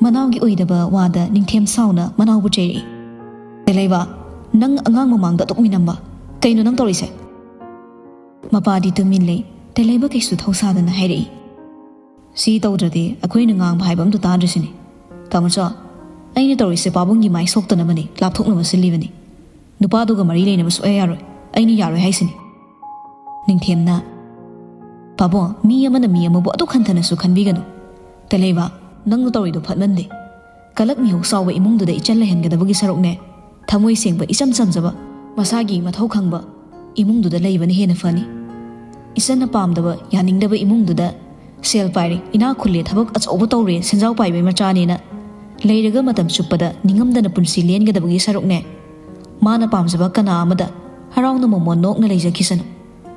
ꯃꯅꯥꯎꯒꯤ ꯑꯣꯏꯗꯕ ꯋꯥꯗ ꯅꯤꯡꯊꯦꯝ ꯁꯥꯎꯅ ꯃꯅꯥꯎꯕꯨ ꯆꯩꯔꯛꯏ꯫ "ꯇꯦꯂꯩꯕ, ꯅꯪ ꯑꯉꯥꯡ ꯃꯃꯥꯡꯗ ꯑꯗꯨꯛ ꯃꯤꯅꯝꯕ ꯀꯩꯅꯣ ꯅꯪ ꯇꯧꯔꯤꯁꯦ?" ꯃꯄꯥꯗꯤ ꯇꯨꯃꯤꯟ ꯂꯩ꯫ ꯇꯦꯂꯩꯕ ꯀꯩꯁꯨ ꯊꯧꯁꯥꯗꯅ ꯍꯥꯏꯔꯛꯏ, "ꯁꯤ ꯇꯧꯗ꯭ꯔꯗꯤ ꯑꯩꯈꯣꯏꯅ ꯉꯥꯡꯕ ꯍꯥꯏꯕ ꯑꯝꯇ ꯇꯥꯗ꯭ꯔꯤꯁꯤꯅꯤ꯫ ꯇꯥꯃꯣꯆꯥ, ꯑꯩꯅ ꯇꯧꯔꯤꯁꯦ ꯄꯥꯕꯨꯡꯒꯤ ꯃꯥꯏ ꯁꯣꯛꯇꯅꯕꯅꯤ, ꯂꯥꯞꯊꯣꯛꯅꯕ ꯁꯤꯜꯂꯤꯕꯅꯤ꯫ ꯅꯨꯄꯥꯗꯨꯒ ꯃꯔꯤ ꯂꯩꯅꯕ ꯁꯨꯛꯌꯥ ꯌꯥꯔꯣꯏ꯫ ꯑꯩꯅ ꯌꯥꯔꯣꯏ ꯍꯥꯏꯁꯤꯅꯤ꯫" ꯅꯤꯡꯊꯦꯝꯅ, "ꯄꯥꯕꯨꯡ, ꯃꯤ ꯑꯃꯅ ꯃꯤ ꯑꯃꯕꯨ ꯑꯗꯨꯛ ꯍꯟꯊꯅꯁꯨ ꯈꯟꯕꯤꯒꯅꯨ꯫ ꯇꯦꯂꯩꯕ, ꯅꯪꯅ ꯇꯧꯔꯤꯗꯣ ꯐꯠꯃꯟꯗꯦ꯫ ꯀꯂꯛ ꯃꯤꯍꯧ ꯆꯥꯎꯕ ꯏꯃꯨꯡꯗꯨꯗ ꯏꯆꯟ ꯂꯩꯍꯟꯒꯗꯕꯒꯤ ꯁꯔꯨꯛꯅꯦ, ꯊꯃꯣꯏ ꯁꯦꯡꯕ, ꯏꯆꯝ ꯆꯝꯖꯕ, ꯃꯁꯥꯒꯤ ꯃꯊꯧ ꯈꯪꯕ ꯏꯃꯨꯡꯗꯨꯗ ꯂꯩꯕꯅ ꯍꯦꯟꯅ ꯐꯅꯤ꯫ ꯏꯆꯟꯅ ꯄꯥꯝꯗꯕ, ꯌꯥꯅꯤꯡꯗꯕ ꯏꯃꯨꯡꯗꯨꯗ ꯁꯦꯜ ꯄꯥꯏꯔꯦ, ꯏꯅꯥꯛ ꯈꯨꯜꯂꯦ, ꯊꯕꯛ ꯑꯆꯧꯕ ꯇꯧꯔꯦ, ꯁꯦꯟꯖꯥꯎ ꯄꯥꯏꯕꯩ ꯃꯆꯥꯅꯦꯅ ꯂꯩꯔꯒ ꯃꯇꯝ ꯆꯨꯞꯄꯗ ꯅꯤꯡꯉꯝꯗꯅ ꯄꯨꯟꯁꯤ ꯂꯦꯟꯒꯗꯕꯒꯤ ꯁꯔꯨꯛꯅꯦ, ꯃꯥꯅ ꯄꯥꯝꯖꯕ ꯀꯅꯥ ꯑꯃꯗ ꯍꯔꯥꯎꯅ ꯃꯣꯃꯣꯟ ꯅꯣꯛꯅ ꯂꯩꯖꯈꯤꯁꯅꯨ꯫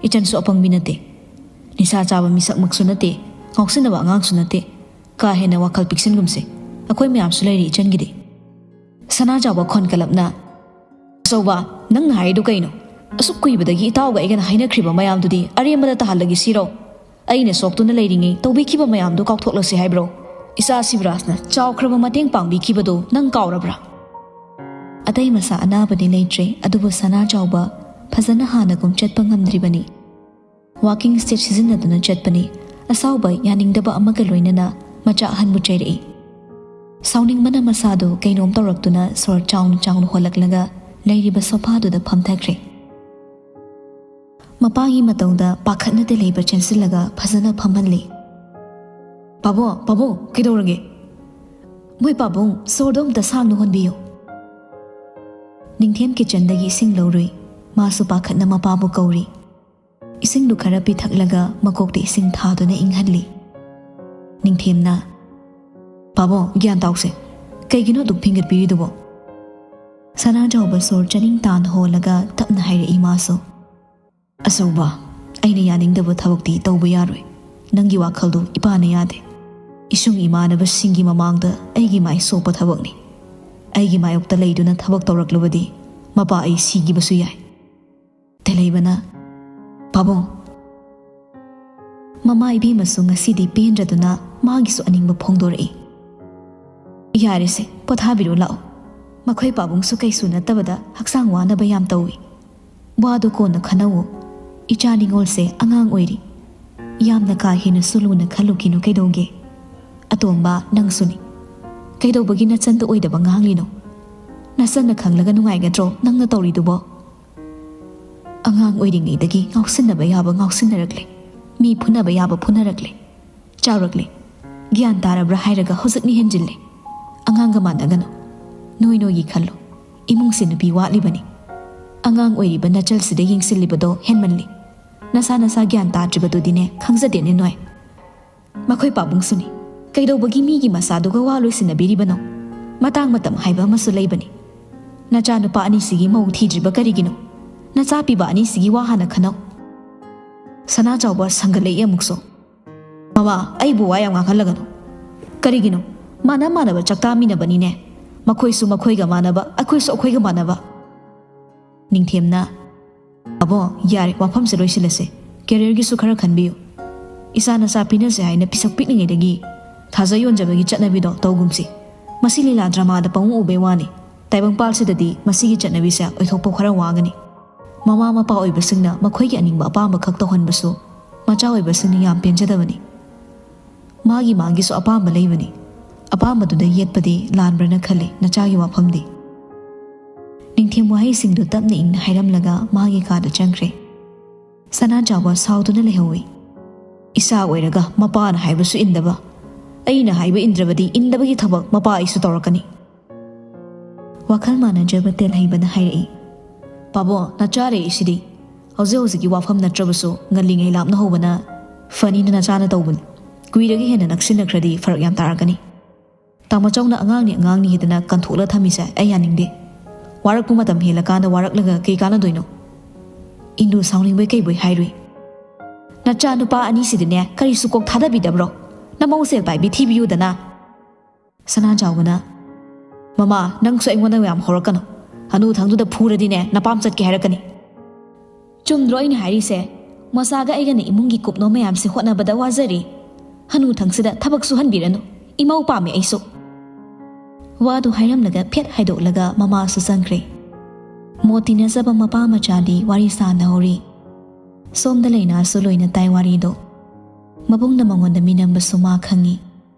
ꯏꯆꯟꯁꯨ ꯑꯄꯪꯕꯤ ꯅꯠꯇꯦ, ꯅꯤꯁꯥ ꯆꯥꯕ ꯃꯤꯁꯛꯃꯛꯁꯨ ꯅꯠꯇꯦ, ꯉꯥꯎꯁꯤꯟꯅꯕ ꯑꯉꯥꯡꯁꯨ ꯅꯠꯇꯦ꯫ ꯀꯥ ꯍꯦꯟꯅ ꯋꯥꯈꯜ ꯄꯤꯛꯁꯤꯟꯒꯨꯝꯁꯦ, ꯑꯩꯈꯣꯏ ꯃꯌꯥꯝꯁꯨ ꯂꯩꯔꯤ ꯏꯆꯟꯒꯤꯗꯤ꯫" ꯁꯅꯥꯖꯥꯎꯕ ꯈꯣꯟ ꯀꯂꯞꯅ, "ꯑꯆꯧꯕ, ꯅꯪꯅ ꯍꯥꯏꯔꯤꯗꯨ ꯀꯩꯅꯣ? ꯑꯁꯨꯛ ꯀꯨꯏꯕꯗꯒꯤ ꯏꯇꯥꯎꯒ ꯑꯩꯒꯅ ꯍꯥꯏꯅꯈ꯭ꯔꯤꯕ ꯃꯌꯥꯝꯗꯨꯗꯤ ꯑꯔꯦꯝꯕꯗ ꯇꯥꯍꯜꯂꯒꯦ ꯁꯤꯔꯣ? ꯑꯩꯅ ꯁꯣꯛꯇꯨꯅ ꯂꯩꯔꯤꯉꯩ ꯇꯧꯕꯤꯈꯤꯕ ꯃꯌꯥꯝꯗꯨ ꯀꯥꯎꯊꯣꯛꯂꯁꯤ ꯍꯥꯏꯕ꯭ꯔꯣ? ꯏꯆꯥ ꯁꯤꯕꯔꯥꯖꯅ ꯆꯥꯎꯈ꯭ꯔꯕ ꯃꯇꯦꯡ ꯄꯥꯡꯕꯤꯈꯤꯕꯗꯨ ꯅꯪ ꯀꯥꯎꯔꯕ꯭ꯔꯥ?" ꯑꯇꯩ ꯃꯁꯥ ꯑꯅꯥꯕꯗꯤ ꯂꯩꯇ꯭ꯔꯦ, ꯑꯗꯨꯕꯨ ꯁꯅꯥꯖꯥꯎꯕ ꯐꯖꯅ ꯍꯥꯟꯅꯒꯨꯝ ꯆꯠꯄ ꯉꯝꯗ꯭ꯔꯤꯕꯅꯤ꯫ ꯋꯥꯀꯤꯡ ꯁ꯭ꯇꯤꯛ ꯁꯤꯖꯤꯟꯅꯗꯨꯅ ꯆꯠꯄꯅꯤ꯫ ꯑꯁꯥꯎꯕ ꯌꯥꯅꯤꯡꯗꯕ ꯑꯃꯒ ꯂꯣꯏꯅꯅ ꯃꯆꯥ ꯑꯍꯟꯕꯨ ꯆꯩꯔꯛꯏ꯫ ꯁꯥꯎꯅꯤꯡꯕꯅ ꯃꯁꯥꯗꯨ ꯀꯩꯅꯣꯝ ꯇꯧꯔꯛꯇꯨꯅ ꯁꯣꯔ ꯆꯥꯎꯅ ꯆꯥꯎꯅ ꯍꯣꯜꯂꯛꯂꯒ ꯂꯩꯔꯤꯕ ꯁꯣꯐꯥꯗꯨꯗ ꯐꯝꯊꯈ꯭ꯔꯦ꯫ ꯃꯄꯥꯒꯤ ꯃꯇꯧꯗ ꯄꯥꯈꯠꯅ ꯇꯦꯂꯩꯕ ꯆꯦꯟꯁꯤꯜꯂꯒ ꯐꯖꯅ ꯐꯝꯍꯜꯂꯤ꯫ "ꯄꯥꯕꯨꯡ, ꯄꯥꯕꯨꯡ, ꯀꯩꯗꯧꯔꯒꯦ?" "ꯃꯣꯏ ꯄꯥꯕꯨꯡ, ꯁꯣꯔꯗꯣ ꯑꯝꯇ ꯁꯥꯡꯅ ꯍꯣꯟꯕꯤꯌꯨ꯫" ꯅꯤꯡꯊꯦꯝ ꯀꯤꯆꯟꯗꯒꯤ ꯏꯁꯤꯡ ꯂꯧꯔꯨꯏ꯫ ꯃꯥꯁꯨ ꯄꯥꯈꯠꯅ ꯃꯄꯥꯕꯨ ꯀꯧꯔꯤ꯫ ꯏꯁꯤꯡꯗꯨ ꯈꯔ ꯄꯤꯊꯛꯂꯒ ꯃꯀꯣꯛꯇ ꯏꯁꯤꯡ ꯊꯥꯗꯨꯅ ꯏꯪꯍꯜꯂꯤ꯫ ꯅꯤꯡꯊꯦꯝꯅ, "ꯄꯥꯕꯨꯡ, ꯒ꯭ꯌꯥꯟ ꯇꯥꯎꯁꯦ꯫ ꯀꯩꯒꯤꯅꯣ ꯑꯗꯨꯛ ꯐꯤꯡꯒꯠꯄꯤꯔꯤꯗꯨꯕꯣ?" ꯁꯅꯥꯖꯥꯎꯕ ꯁꯣꯔ ꯆꯅꯤꯡ ꯇꯥꯅ ꯍꯣꯜꯂꯒ ꯇꯞꯅ ꯍꯥꯏꯔꯛꯏ ꯃꯥꯁꯨ꯫ "ꯑꯆꯧꯕ, ꯑꯩꯅ ꯌꯥꯅꯤꯡꯗꯕ ꯊꯕꯛꯇꯤ ꯇꯧꯕ ꯌꯥꯔꯣꯏ꯫ ꯅꯪꯒꯤ ꯋꯥꯈꯜꯗꯨ ꯏꯄꯥꯅ ꯌꯥꯗꯦ꯫ ꯏꯁꯨꯡ ꯏꯃꯥꯟꯅꯕꯁꯤꯡꯒꯤ ꯃꯃꯥꯡꯗ ꯑꯩꯒꯤ ꯃꯥꯏ ꯁꯣꯛꯄ ꯊꯕꯛꯅꯤ꯫ ꯑꯩꯒꯤ ꯃꯥꯌꯣꯛꯇ ꯂꯩꯗꯨꯅ ꯊꯕꯛ ꯇꯧꯔꯛꯂꯕꯗꯤ ꯃꯄꯥ ꯑꯩ ꯁꯤꯈꯤꯕꯁꯨ ꯌꯥꯏ꯫" ꯇꯦꯂꯩꯕꯅ, "ꯄꯥꯕꯨꯡ꯫" ꯃꯃꯥ ꯏꯕꯦꯝꯃꯁꯨ ꯉꯁꯤꯗꯤ ꯄꯦꯟꯗ꯭ꯔꯗꯨꯅ ꯃꯥꯒꯤꯁꯨ ꯑꯅꯤꯡꯕ ꯐꯣꯡꯗꯣꯔꯛꯏ꯫ "ꯌꯥꯔꯦꯁꯦ, ꯄꯣꯊꯥꯕꯤꯔꯣ ꯂꯥꯛꯑꯣ꯫ ꯃꯈꯣꯏ ꯄꯥꯕꯨꯡꯁꯨ ꯀꯩꯁꯨ ꯅꯠꯇꯕꯗ ꯍꯛꯆꯥꯡ ꯋꯥꯅꯕ ꯌꯥꯝ ꯇꯧꯏ꯫ ꯋꯥꯗꯣ ꯀꯣꯟꯅ ꯈꯟꯅꯧꯋꯣ꯫ ꯏꯆꯥ ꯅꯤꯉꯣꯜꯁꯦ ꯑꯉꯥꯡ ꯑꯣꯏꯔꯤ꯫ ꯌꯥꯝꯅ ꯀꯥ ꯍꯦꯟꯅꯁꯨ ꯂꯨꯅ ꯈꯜꯂꯨꯈꯤꯅꯨ ꯀꯩꯗꯧꯒꯦ? ꯑꯇꯣꯝꯕ, ꯅꯪꯁꯨꯅꯤ꯫ ꯀꯩꯗꯧꯕꯒꯤ ꯅꯆꯟꯗ ꯑꯣꯏꯗꯕ ꯉꯥꯡꯂꯤꯅꯣ? ꯅꯆꯟꯅ ꯈꯪꯂꯒ ꯅꯨꯡꯉꯥꯏꯒꯗ꯭ꯔꯣ ꯅꯪꯅ ꯇꯧꯔꯤꯗꯨꯕꯣ?" "ꯑꯉꯥꯡ ꯑꯣꯏꯔꯤꯉꯩꯗꯒꯤ ꯉꯥꯎꯁꯤꯟꯅꯕ ꯌꯥꯕ ꯉꯥꯎꯁꯤꯟꯅꯔꯛꯂꯦ, ꯃꯤ ꯐꯨꯅꯕ ꯌꯥꯕ ꯐꯨꯅꯔꯛꯂꯦ, ꯆꯥꯎꯔꯛꯂꯦ꯫ ꯒ꯭ꯌꯥꯟ ꯇꯥꯔꯕ꯭ꯔꯥ ꯍꯥꯏꯔꯒ ꯍꯧꯖꯤꯛꯅ ꯍꯦꯟꯖꯤꯜꯂꯦ꯫ ꯑꯉꯥꯡꯒ ꯃꯥꯟꯅꯒꯅꯨ꯫ ꯅꯣꯏ ꯅꯣꯏꯒꯤ ꯈꯜꯂꯨ꯫ ꯏꯃꯨꯡꯁꯦ ꯅꯨꯄꯤ ꯋꯥꯠꯂꯤꯕꯅꯤ꯫ ꯑꯉꯥꯡ ꯑꯣꯏꯔꯤꯕ ꯅꯆꯜꯁꯤꯗ ꯌꯦꯡꯁꯤꯜꯂꯤꯕꯗꯣ ꯍꯦꯟꯃꯜꯂꯤ꯫ ꯅꯁꯥ ꯅꯁꯥ ꯒ꯭ꯌꯥꯟ ꯇꯥꯗ꯭ꯔꯤꯕꯗꯨꯗꯤꯅꯦ ꯈꯪꯖꯗꯦꯅꯦ ꯅꯣꯏ꯫ ꯃꯈꯣꯏ ꯄꯥꯕꯨꯡꯁꯨꯅꯤ꯫ ꯀꯩꯗꯧꯕꯒꯤ ꯃꯤꯒꯤ ꯃꯆꯥꯗꯨꯒ ꯋꯥ ꯂꯣꯏꯁꯤꯟꯅꯕꯤꯔꯤꯕꯅꯣ? ꯃꯇꯥꯡ ꯃꯇꯝ ꯍꯥꯏꯕ ꯑꯃꯁꯨ ꯂꯩꯕꯅꯤ꯫ ꯅꯆꯥꯅꯨꯄꯥ ꯑꯅꯤꯁꯤꯒꯤ ꯃꯧ ꯊꯤꯗ꯭ꯔꯤꯕ ꯀꯔꯤꯒꯤꯅꯣ? ꯅꯆꯥ ꯄꯤꯕ ꯑꯅꯤꯁꯤꯒꯤ ꯋꯥ ꯍꯥꯟꯅ ꯈꯟꯅꯧ꯫" ꯁꯅꯥ ꯆꯥꯎꯕ ꯁꯪꯒꯠꯂꯛꯏ ꯑꯃꯨꯛꯁꯨ꯫ "ꯃꯃꯥ, ꯑꯩꯕꯨ ꯋꯥ ꯌꯥꯝ ꯉꯥꯡꯍꯜꯂꯒꯅꯨ꯫ ꯀꯔꯤꯒꯤꯅꯣ? ꯃꯥꯟꯅ ꯃꯥꯟꯅꯕ ꯆꯥꯛ ꯆꯥꯃꯤꯟꯅꯕꯅꯤꯅꯦ꯫ ꯃꯈꯣꯏꯁꯨ ꯃꯈꯣꯏꯒ ꯃꯥꯟꯅꯕ, ꯑꯩꯈꯣꯏꯁꯨ ꯑꯩꯈꯣꯏꯒ ꯃꯥꯟꯅꯕ꯫" ꯅꯤꯡꯊꯦꯝꯅ, "ꯑꯕꯣ, ꯌꯥꯔꯦ, ꯋꯥꯐꯝꯁꯦ ꯂꯣꯏꯁꯤꯜꯂꯁꯦ꯫ ꯀꯦꯔꯤꯌꯔꯒꯤꯁꯨ ꯈꯔ ꯈꯟꯕꯤꯌꯨ꯫ ꯏꯆꯥ ꯅꯆꯥ ꯄꯤꯅꯁꯦ ꯍꯥꯏꯅ ꯄꯤꯁꯛ ꯄꯤꯛꯂꯤꯉꯩꯗꯒꯤ ꯊꯥꯖ ꯌꯣꯟꯖꯕꯒꯤ ꯆꯠꯅꯕꯤꯗꯣ ꯇꯧꯒꯨꯝꯁꯤ꯫ ꯃꯁꯤ ꯂꯤꯂꯥ ꯗ꯭ꯔꯃꯥꯗ ꯄꯪꯎ ꯎꯕꯩ ꯋꯥꯅꯤ꯫ ꯇꯥꯏꯕꯪꯄꯥꯜꯁꯤꯗꯗꯤ ꯃꯁꯤꯒꯤ ꯆꯠꯅꯕꯤꯁꯦ ꯑꯣꯏꯊꯣꯛꯄ ꯈꯔ ꯋꯥꯒꯅꯤ꯫ ꯃꯃꯥ ꯃꯄꯥ ꯑꯣꯏꯕꯁꯤꯡꯅ ꯃꯈꯣꯏꯒꯤ ꯑꯅꯤꯡꯕ ꯑꯄꯥꯝꯕ ꯈꯛ ꯇꯧꯍꯟꯕꯁꯨ ꯃꯆꯥ ꯑꯣꯏꯕꯁꯤꯡꯅ ꯌꯥꯝ ꯄꯦꯟꯖꯗꯕꯅꯤ꯫ ꯃꯥꯒꯤ ꯃꯥꯒꯤꯁꯨ ꯑꯄꯥꯝꯕ ꯂꯩꯕꯅꯤ꯫ ꯑꯄꯥꯝꯕꯗꯨꯗ ꯌꯦꯠꯄꯗꯤ ꯂꯥꯟꯕ꯭ꯔꯅ ꯈꯜꯂꯤ ꯅꯆꯥꯒꯤ ꯋꯥꯐꯝꯗꯤ꯫" ꯅꯤꯡꯊꯦꯝ ꯋꯥꯍꯩꯁꯤꯡꯗꯨ ꯇꯞꯅ ꯏꯪꯅ ꯍꯥꯏꯔꯝꯂꯒ ꯃꯥꯒꯤ ꯀꯥꯗ ꯆꯪꯈ꯭ꯔꯦ꯫ ꯁꯅꯥꯖꯥꯎꯕ ꯁꯥꯎꯗꯨꯅ ꯂꯩꯍꯧꯏ꯫ "ꯏꯆꯥ ꯑꯣꯏꯔꯒ ꯃꯄꯥꯅ ꯍꯥꯏꯕꯁꯨ ꯏꯟꯗꯕ, ꯑꯩꯅ ꯍꯥꯏꯕ ꯏꯟꯗ꯭ꯔꯕꯗꯤ ꯏꯟꯗꯕꯒꯤ ꯊꯕꯛ ꯃꯄꯥ ꯑꯩꯁꯨ ꯇꯧꯔꯛꯀꯅꯤ"꯫ ꯋꯥꯈꯜ ꯃꯥꯟꯅꯖꯕ ꯇꯦꯜꯍꯩꯕꯅ ꯍꯥꯏꯔꯛꯏ꯫ "ꯄꯥꯕꯣ, ꯅꯆꯥ ꯂꯩꯔꯤꯁꯤꯗꯤ ꯍꯧꯖꯤꯛ ꯍꯧꯖꯤꯛꯀꯤ ꯋꯥꯐꯝ ꯅꯠꯇ꯭ꯔꯕꯁꯨ ꯉꯜꯂꯤꯉꯩ ꯂꯥꯞꯅ ꯍꯧꯕꯅ ꯐꯅꯤꯅ ꯅꯆꯥꯅ ꯇꯧꯕꯅꯤ꯫ ꯀꯨꯏꯔꯒ ꯍꯦꯟꯅ ꯅꯛꯁꯤꯟꯅꯈ꯭ꯔꯗꯤ ꯐꯔꯛ ꯌꯥꯝ ꯇꯥꯔꯛꯀꯅꯤ꯫ ꯇꯥꯃꯣꯆꯧꯅ ꯑꯉꯥꯡꯅꯤ ꯑꯉꯥꯡꯅꯤ ꯍꯥꯏꯗꯅ ꯀꯟꯊꯣꯛꯂ ꯊꯝꯃꯤꯁꯦ ꯑꯩ ꯌꯥꯅꯤꯡꯗꯦ꯫ ꯋꯥꯔꯛꯄ ꯃꯇꯝ ꯍꯦꯜꯂꯀꯥꯟꯗ ꯋꯥꯔꯛꯂꯒ ꯀꯩ ꯀꯥꯟꯅꯗꯣꯏꯅꯣ?" "ꯏꯟꯗꯨ ꯁꯥꯎꯅꯤꯡꯕꯩ ꯀꯩꯕꯣꯏ ꯍꯥꯏꯔꯨꯏ꯫ ꯅꯆꯥ ꯅꯨꯄꯥ ꯑꯅꯤꯁꯤꯗꯤꯅꯦ ꯀꯔꯤꯁꯨ ꯀꯣꯛ ꯊꯥꯗꯕꯤꯗꯕ꯭ꯔꯣ? ꯅꯃꯧ ꯁꯦꯜ ꯄꯥꯏꯕꯤ ꯊꯤꯕꯤꯌꯨꯗꯅ"꯫ ꯁꯅꯥꯖꯥꯎꯕꯅ, "ꯃꯃꯥ, ꯅꯪꯁꯨ ꯑꯩꯉꯣꯟꯗ ꯌꯥꯝ ꯍꯧꯔꯛꯀꯅꯨ꯫ ꯍꯅꯨ ꯊꯪꯗꯨꯗ ꯐꯨꯔꯗꯤꯅꯦ ꯅꯄꯥꯝ ꯆꯠꯀꯦ ꯍꯥꯏꯔꯛꯀꯅꯤ"꯫ "ꯆꯨꯝꯗ꯭ꯔꯣ ꯑꯩꯅ ꯍꯥꯏꯔꯤꯁꯦ? ꯃꯆꯥꯒ ꯑꯩꯒꯅ ꯏꯃꯨꯡꯒꯤ ꯀꯨꯞꯅꯣ ꯃꯌꯥꯝꯁꯦ ꯍꯣꯠꯅꯕꯗ ꯋꯥꯖꯔꯤ꯫ ꯍꯅꯨ ꯊꯪꯁꯤꯗ ꯊꯕꯛ ꯁꯨꯍꯟꯕꯤꯔꯅꯨ꯫ ꯏꯃꯧ ꯄꯥꯝꯃꯦ ꯑꯩꯁꯨ"꯫ ꯋꯥꯗꯨ ꯍꯥꯏꯔꯝꯂꯒ ꯐꯦꯠ ꯍꯥꯏꯗꯣꯛꯂꯒ ꯃꯃꯥꯁꯨ ꯆꯪꯈ꯭ꯔꯦ꯫ ꯃꯣꯠ ꯇꯤꯟꯅꯖꯕ ꯃꯄꯥ ꯃꯆꯥꯗꯤ ꯋꯥꯔꯤ ꯁꯥꯟꯅꯍꯧꯔꯤ꯫ ꯁꯣꯝꯗ ꯂꯩꯅꯥꯁꯨ ꯂꯣꯏꯅ ꯇꯥꯏ ꯋꯥꯔꯤꯗꯣ꯫ ꯃꯕꯨꯡꯅ ꯃꯉꯣꯟꯗ ꯃꯤꯅꯝꯕꯁꯨ ꯃꯥ ꯈꯪꯉꯤ꯫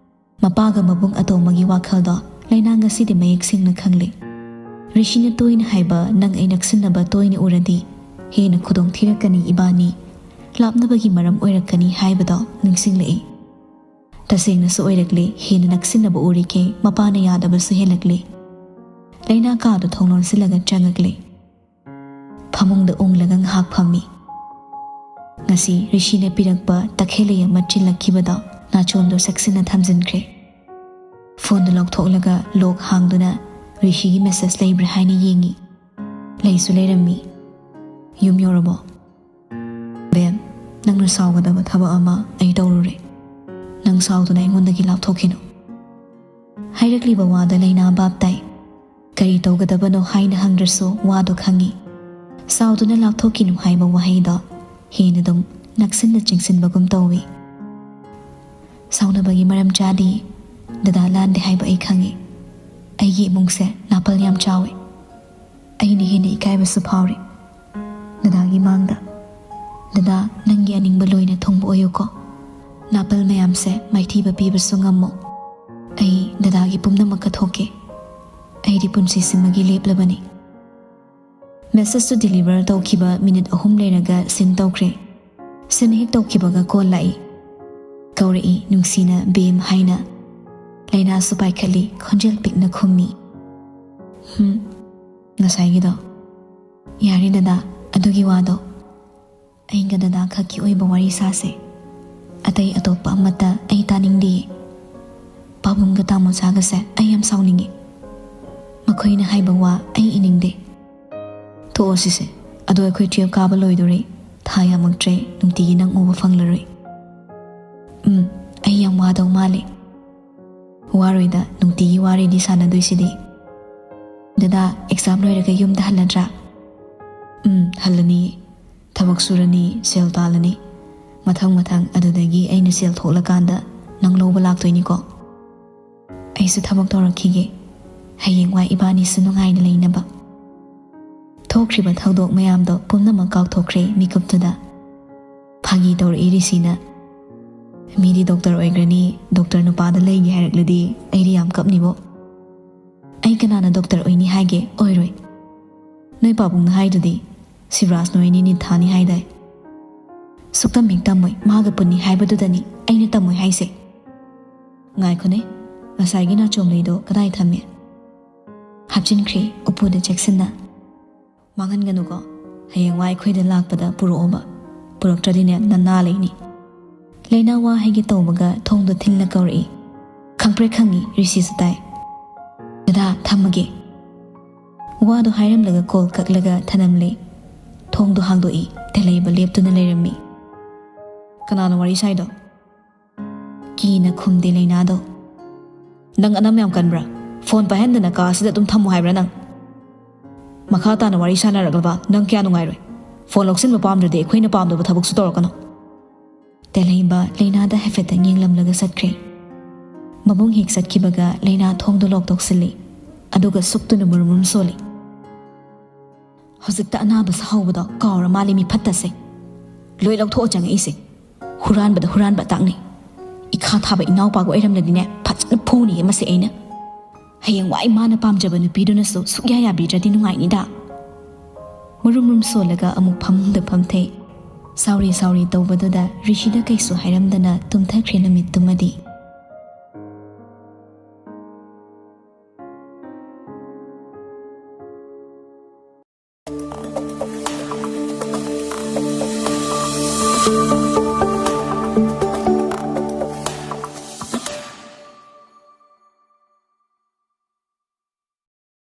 ꯃꯄꯥꯒ ꯃꯕꯨꯡ ꯑꯇꯣꯝꯕꯒꯤ ꯋꯥꯈꯜꯗꯣ ꯂꯩꯅꯥ ꯉꯁꯤꯗꯤ ꯃꯌꯦꯛ ꯁꯦꯡꯅ ꯈꯪꯂꯦ꯫ ꯔꯤꯁꯤꯅ ꯇꯣꯏꯅ ꯍꯥꯏꯕ "ꯅꯪ ꯑꯩ ꯅꯛꯁꯤꯟꯅꯕ ꯇꯣꯏꯅ ꯎꯔꯗꯤ ꯍꯦꯟꯅ ꯈꯨꯗꯣꯡ ꯊꯤꯔꯛꯀꯅꯤ ꯏꯕꯥꯅꯤ, ꯂꯥꯞꯅꯕꯒꯤ ꯃꯔꯝ ꯑꯣꯏꯔꯛꯀꯅꯤ" ꯍꯥꯏꯕꯗꯣ ꯅꯤꯡꯁꯤꯡꯂꯛꯏ꯫ ꯇꯁꯦꯡꯅꯁꯨ ꯑꯣꯏꯔꯛꯂꯦ, ꯍꯦꯟꯅ ꯅꯛꯁꯤꯟꯅꯕ ꯎꯔꯤꯈꯩ ꯃꯄꯥꯅ ꯌꯥꯗꯕꯁꯨ ꯍꯦꯜꯂꯛꯂꯦ꯫ ꯂꯩꯅꯥ ꯀꯥꯗꯣ ꯊꯣꯡ ꯂꯣꯟꯁꯤꯜꯂꯒ ꯆꯪꯉꯛꯂꯦ꯫ ꯐꯃꯨꯡꯗ ꯎꯪꯂꯒ ꯉꯥꯏꯍꯥꯛ ꯐꯝꯃꯤ꯫ ꯉꯁꯤ ꯔꯤꯁꯤꯅ ꯄꯤꯔꯛꯄ ꯇꯈꯦꯜꯂꯩ ꯑꯃ ꯆꯤꯜꯂꯛꯈꯤꯕꯗꯣ ꯅꯥꯆꯣꯝꯗꯣ ꯆꯦꯛꯁꯤꯟꯅ ꯊꯝꯖꯤꯟꯈ꯭ꯔꯦ꯫ ꯐꯣꯟꯗꯨ ꯂꯧꯊꯣꯛꯂꯒ ꯂꯣꯛ ꯍꯥꯡꯗꯨꯅ ꯔꯤꯁꯤꯒꯤ ꯃꯦꯁꯦꯖ ꯂꯩꯕ꯭ꯔꯥ ꯍꯥꯏꯅ ꯌꯦꯡꯉꯤ꯫ ꯂꯩꯁꯨ ꯂꯩꯔꯝꯃꯤ꯫ "ꯌꯨꯝ ꯌꯧꯔꯕꯣ?" "ꯕꯦꯝ, ꯅꯪꯅ ꯁꯥꯎꯒꯗꯕ ꯊꯕꯛ ꯑꯃ ꯑꯩ ꯇꯧꯔꯨꯔꯦ꯫ ꯅꯪ ꯁꯥꯎꯗꯨꯅ ꯑꯩꯉꯣꯟꯗꯒꯤ ꯂꯥꯞꯊꯣꯛꯈꯤꯅꯨ"꯫ ꯍꯥꯏꯔꯛꯂꯤꯕ ꯋꯥꯗ ꯂꯩꯅꯥ ꯚꯥꯞ ꯇꯥꯏ꯫ ꯀꯔꯤ ꯇꯧꯒꯗꯕꯅꯣ ꯍꯥꯏꯅ ꯍꯪꯗ꯭ꯔꯁꯨ ꯋꯥꯗꯣ ꯈꯪꯉꯤ꯫ ꯁꯥꯎꯗꯨꯅ ꯂꯥꯞꯊꯣꯛꯈꯤꯅꯨ ꯍꯥꯏꯕ ꯋꯥꯍꯩꯗꯣ ꯍꯦꯟꯅ ꯑꯗꯨꯝ ꯅꯛꯁꯤꯟꯅ ꯆꯤꯡꯁꯤꯟꯕꯒꯨꯝ ꯇꯧꯏ꯫ "ꯁꯥꯎꯅꯕꯒꯤ ꯃꯔꯝ ꯆꯥꯗꯦ꯫ ꯗꯗꯥ ꯂꯥꯟꯗꯦ ꯍꯥꯏꯕ ꯑꯩ ꯈꯪꯉꯤ꯫ ꯑꯩꯒꯤ ꯏꯃꯨꯡꯁꯦ ꯅꯥꯄꯜ ꯌꯥꯝ ꯆꯥꯎꯏ꯫ ꯑꯩꯅ ꯍꯦꯟꯅ ꯏꯀꯥꯏꯕꯁꯨ ꯐꯥꯎꯔꯤ ꯗꯗꯥꯒꯤ ꯃꯥꯡꯗ꯫ ꯗꯗꯥ, ꯅꯪꯒꯤ ꯑꯅꯤꯡꯕ ꯂꯣꯏꯅ ꯊꯨꯡꯕ ꯑꯣꯏꯌꯨꯀꯣ꯫ ꯅꯥꯄꯜ ꯃꯌꯥꯝꯁꯦ ꯃꯥꯏꯊꯤꯕ ꯄꯤꯕꯁꯨ ꯉꯝꯃꯣ꯫ ꯑꯩ ꯗꯗꯥꯒꯤ ꯄꯨꯝꯅꯃꯛ ꯀꯠꯊꯣꯛꯀꯦ꯫ ꯑꯩꯗꯤ ꯄꯨꯟꯁꯤꯁꯤꯃꯒꯤ ꯂꯦꯞꯂꯕꯅꯤ"꯫ ꯃꯦꯁꯦꯖꯇꯨ ꯗꯤꯂꯤꯚꯔ ꯇꯧꯈꯤꯕ ꯃꯤꯅꯤꯠ ꯑꯍꯨꯝ ꯂꯩꯔꯒ ꯁꯤꯟ ꯇꯧꯈ꯭ꯔꯦ꯫ ꯁꯤꯟ ꯍꯦꯛ ꯇꯧꯈꯤꯕꯒ ꯀꯣꯜ ꯂꯥꯛꯏ꯫ ꯀꯧꯔꯛꯏ ꯅꯨꯡꯁꯤꯅ ꯕꯦꯝ ꯍꯥꯏꯅ꯫ ꯂꯩꯅꯥꯁꯨ ꯄꯥꯏꯈꯠꯂꯤ, ꯈꯣꯟꯖꯦꯜ ꯄꯤꯛꯅ ꯈꯨꯝꯃꯤ꯫ "ꯍꯝ, ꯉꯁꯥꯏꯒꯤꯗꯣ꯫ ꯌꯥꯔꯦ ꯗꯗꯥ, ꯑꯗꯨꯒꯤ ꯋꯥꯗꯣ꯫ ꯑꯩꯒ ꯗꯗꯥ ꯈꯛꯀꯤ ꯑꯣꯏꯕ ꯋꯥꯔꯤ ꯁꯥꯁꯦ꯫ ꯑꯇꯩ ꯑꯇꯣꯞꯄ ꯑꯃꯠꯇ ꯑꯩ ꯇꯥꯅꯤꯡꯗꯤꯌꯦ꯫ ꯄꯥꯕꯨꯡꯒ ꯇꯥꯃꯣꯆꯥꯒꯁꯦ ꯑꯩ ꯌꯥꯝ ꯁꯥꯎꯅꯤꯡꯉꯤ꯫ ꯃꯈꯣꯏꯅ ꯍꯥꯏꯕ ꯋꯥ ꯑꯩ ꯏꯅꯤꯡꯗꯦ꯫ ꯇꯣꯛꯑꯣ ꯁꯤꯁꯦ꯫ ꯑꯗꯣ ꯑꯩꯈꯣꯏ ꯇꯨꯌꯦꯜꯐ ꯀꯥꯕ ꯂꯣꯏꯗꯣꯔꯦ꯫ ꯊꯥ ꯌꯥꯝꯃꯛꯇ꯭ꯔꯦ, ꯅꯨꯡꯇꯤꯒꯤ ꯅꯪ ꯎꯕ ꯐꯪꯂꯔꯣꯏ꯫ ꯎꯝ, ꯑꯩ ꯌꯥꯝ ꯋꯥꯗꯧ ꯃꯥꯜꯂꯦ꯫ ꯋꯥꯔꯣꯏꯗ, ꯅꯨꯡꯇꯤꯒꯤ ꯋꯥꯔꯤꯗꯤ ꯁꯥꯟꯅꯗꯣꯏꯁꯤꯗꯤ꯫ ꯗꯗꯥ, ꯑꯦꯛꯖꯥꯝ ꯂꯣꯏꯔꯒ ꯌꯨꯝꯗ ꯍꯜꯂꯗ꯭ꯔꯥ?" "ꯎꯝ, ꯍꯜꯂꯅꯤ꯫ ꯊꯕꯛ ꯁꯨꯔꯅꯤ, ꯁꯦꯜ ꯇꯥꯜꯂꯅꯤ꯫ ꯃꯊꯪ ꯃꯊꯪ ꯑꯗꯨꯗꯒꯤ ꯑꯩꯅ ꯁꯦꯜ ꯊꯣꯛꯂꯀꯥꯟꯗ ꯅꯪ ꯂꯧꯕ ꯂꯥꯛꯇꯣꯏꯅꯤꯀꯣ꯫ ꯑꯩꯁꯨ ꯊꯕꯛ ꯇꯧꯔꯛꯈꯤꯒꯦ, ꯍꯌꯦꯡꯋꯥꯏ ꯏꯕꯥꯅꯤꯁꯨ ꯅꯨꯡꯉꯥꯏꯅ ꯂꯩꯅꯕ꯫" ꯊꯣꯛꯈ꯭ꯔꯤꯕ ꯊꯧꯗꯣꯛ ꯃꯌꯥꯝꯗꯣ ꯄꯨꯝꯅꯃꯛ ꯀꯥꯎꯊꯣꯛꯈ꯭ꯔꯦ ꯃꯤꯀꯨꯞꯇꯨꯗ꯫ ꯐꯥꯒꯤ ꯇꯧꯔꯛꯏ ꯔꯤꯁꯤꯅ꯫ "ꯃꯤꯗꯤ ꯗꯣꯛꯇꯔ ꯑꯣꯏꯈ꯭ꯔꯅꯤ, ꯗꯣꯛꯇꯔ ꯅꯨꯄꯥꯗ ꯂꯩꯒꯦ ꯍꯥꯏꯔꯛꯂꯗꯤ ꯑꯩꯗꯤ ꯌꯥꯝ ꯀꯞꯅꯤꯕꯣ꯫" "ꯑꯩ ꯀꯅꯥꯅ ꯗꯣꯛꯇꯔ ꯑꯣꯏꯅꯤ ꯍꯥꯏꯒꯦ? ꯑꯣꯏꯔꯣꯏ꯫ ꯅꯣꯏ ꯄꯥꯕꯨꯡꯅ ꯍꯥꯏꯗꯨꯗꯤ ꯁꯤꯕꯔꯥꯖ ꯅꯣꯏꯅꯤ ꯅꯤꯠ ꯊꯥꯅꯤ ꯍꯥꯏꯗꯥꯏ?" "ꯁꯨꯛꯇꯝ ꯍꯦꯛ ꯇꯝꯃꯣꯏ, ꯃꯥꯒ ꯄꯨꯟꯅꯤ ꯍꯥꯏꯕꯗꯨꯗꯅꯤ ꯑꯩꯅ ꯇꯝꯃꯣꯏ ꯍꯥꯏꯁꯦ꯫" "ꯉꯥꯏꯈꯣꯅꯦ, ꯉꯁꯥꯏꯒꯤ ꯅꯥꯆꯣꯝ ꯂꯩꯗꯣ ꯀꯗꯥꯏ ꯊꯝꯃꯦ?" ꯍꯥꯞꯆꯤꯟꯈ꯭ꯔꯦ ꯎꯄꯨꯗ ꯆꯦꯛꯁꯤꯟꯅ꯫ "ꯃꯥꯡꯍꯟꯒꯅꯨꯀꯣ, ꯍꯌꯦꯡꯋꯥꯏ ꯑꯩꯈꯣꯏꯗ ꯂꯥꯛꯄꯗ ꯄꯨꯔꯛꯑꯣꯕ꯫ ꯄꯨꯔꯛꯇ꯭ꯔꯗꯤꯅꯦ ꯅꯅꯥ ꯂꯩꯅꯤ꯫" ꯂꯩꯅꯥ ꯋꯥ ꯍꯥꯏꯒꯦ ꯇꯧꯕꯒ ꯊꯣꯡꯗꯣ ꯊꯤꯜꯂ ꯀꯧꯔꯛꯏ꯫ ꯈꯪꯄ꯭ꯔꯦꯛ ꯈꯪꯉꯤ ꯔꯤꯁꯤꯁꯨ ꯇꯥꯏ꯫ "ꯗꯗꯥ, ꯊꯝꯃꯒꯦ꯫" ꯋꯥꯗꯣ ꯍꯥꯏꯔꯝꯂꯒ ꯀꯣꯜ ꯀꯛꯂꯒ ꯊꯅꯝꯂꯦ꯫ ꯊꯣꯡꯗꯣ ꯍꯥꯡꯗꯣꯛꯏ꯫ ꯇꯦꯂꯩꯕ ꯂꯦꯞꯇꯨꯅ ꯂꯩꯔꯝꯃꯤ꯫ "ꯀꯅꯥꯅꯣ ꯋꯥꯔꯤ ꯁꯥꯏꯗꯣ?" ꯀꯤꯅ ꯈꯨꯝꯗꯦ ꯂꯩꯅꯥꯗꯣ꯫ "ꯅꯪ ꯑꯅꯝ ꯌꯥꯝ ꯀꯟꯕ꯭ꯔꯥ? ꯐꯣꯟ ꯄꯥꯏꯍꯟꯗꯅ ꯀꯥ ꯑꯁꯤꯗ ꯑꯗꯨꯝ ꯊꯝꯃꯨ ꯍꯥꯏꯕ꯭ꯔꯥ ꯅꯪ? ꯃꯈꯥ ꯇꯥꯅ ꯋꯥꯔꯤ ꯁꯥꯟꯅꯔꯛꯂꯕ ꯅꯪ ꯀꯌꯥ ꯅꯨꯡꯉꯥꯏꯔꯣꯏ꯫ ꯐꯣꯟ ꯂꯧꯁꯤꯟꯕ ꯄꯥꯝꯗ꯭ꯔꯗꯤ ꯑꯩꯈꯣꯏꯅ ꯄꯥꯝꯗꯕ ꯊꯕꯛꯁꯨ ꯇꯧꯔꯛꯀꯅꯨ꯫" ꯇꯦꯂꯩꯕ ꯂꯩꯅꯥꯗ ꯍꯥꯏꯐꯦꯠꯇꯪ ꯌꯦꯡꯂꯝꯂꯒ ꯆꯠꯈ꯭ꯔꯦ꯫ ꯃꯕꯨꯡ ꯍꯦꯛ ꯆꯠꯈꯤꯕꯒ ꯂꯩꯅꯥ ꯊꯣꯡꯗꯣ ꯂꯣꯛ ꯇꯧꯁꯤꯜꯂꯤ꯫ ꯑꯗꯨꯒ ꯁꯨꯛꯇꯨꯅ ꯃꯨꯔꯨꯝ ꯃꯨꯔꯨꯝ ꯁꯣꯜꯂꯤ꯫ "ꯍꯧꯖꯤꯛꯇ ꯑꯅꯥꯕ ꯁꯥꯍꯧꯕꯗꯣ ꯀꯥꯎꯔ ꯃꯥꯜꯂꯦ, ꯃꯤ ꯐꯠꯇꯁꯦ꯫ ꯂꯣꯏ ꯂꯧꯊꯣꯛꯑ ꯆꯪꯉꯛꯏꯁꯦ꯫ ꯍꯨꯔꯥꯟꯕꯗ ꯍꯨꯔꯥꯟꯕ ꯇꯥꯛꯅꯩ꯫ ꯏꯈꯥ ꯊꯥꯕ ꯏꯅꯥꯎꯄꯥꯒ ꯑꯣꯏꯔꯝꯂꯗꯤꯅꯦ, ꯐꯖꯅ ꯐꯨꯅꯤꯌꯦ ꯃꯁꯦ ꯑꯩꯅ꯫ ꯍꯌꯦꯡꯋꯥꯏ ꯃꯥꯅ ꯄꯥꯝꯖꯕ ꯅꯨꯄꯤꯗꯨꯅꯁꯨ ꯁꯨꯛꯌꯥ ꯌꯥꯕꯤꯗ꯭ꯔꯗꯤ ꯅꯨꯡꯉꯥꯏꯅꯤꯗ꯫" ꯃꯨꯔꯨꯝ ꯃꯨꯔꯨꯝ ꯁꯣꯜꯂꯒ ꯑꯃꯨꯛ ꯐꯃꯨꯡꯗ ꯐꯝꯊꯩ꯫ ꯁꯥꯎꯔꯤ ꯁꯥꯎꯔꯤ ꯇꯧꯕꯗꯨꯗ ꯔꯤꯁꯤꯗ ꯀꯩꯁꯨ ꯍꯥꯏꯔꯝꯗꯅ ꯇꯨꯝꯊꯈ꯭ꯔꯦ ꯅꯨꯃꯤꯠꯇꯨꯃꯗꯤ꯫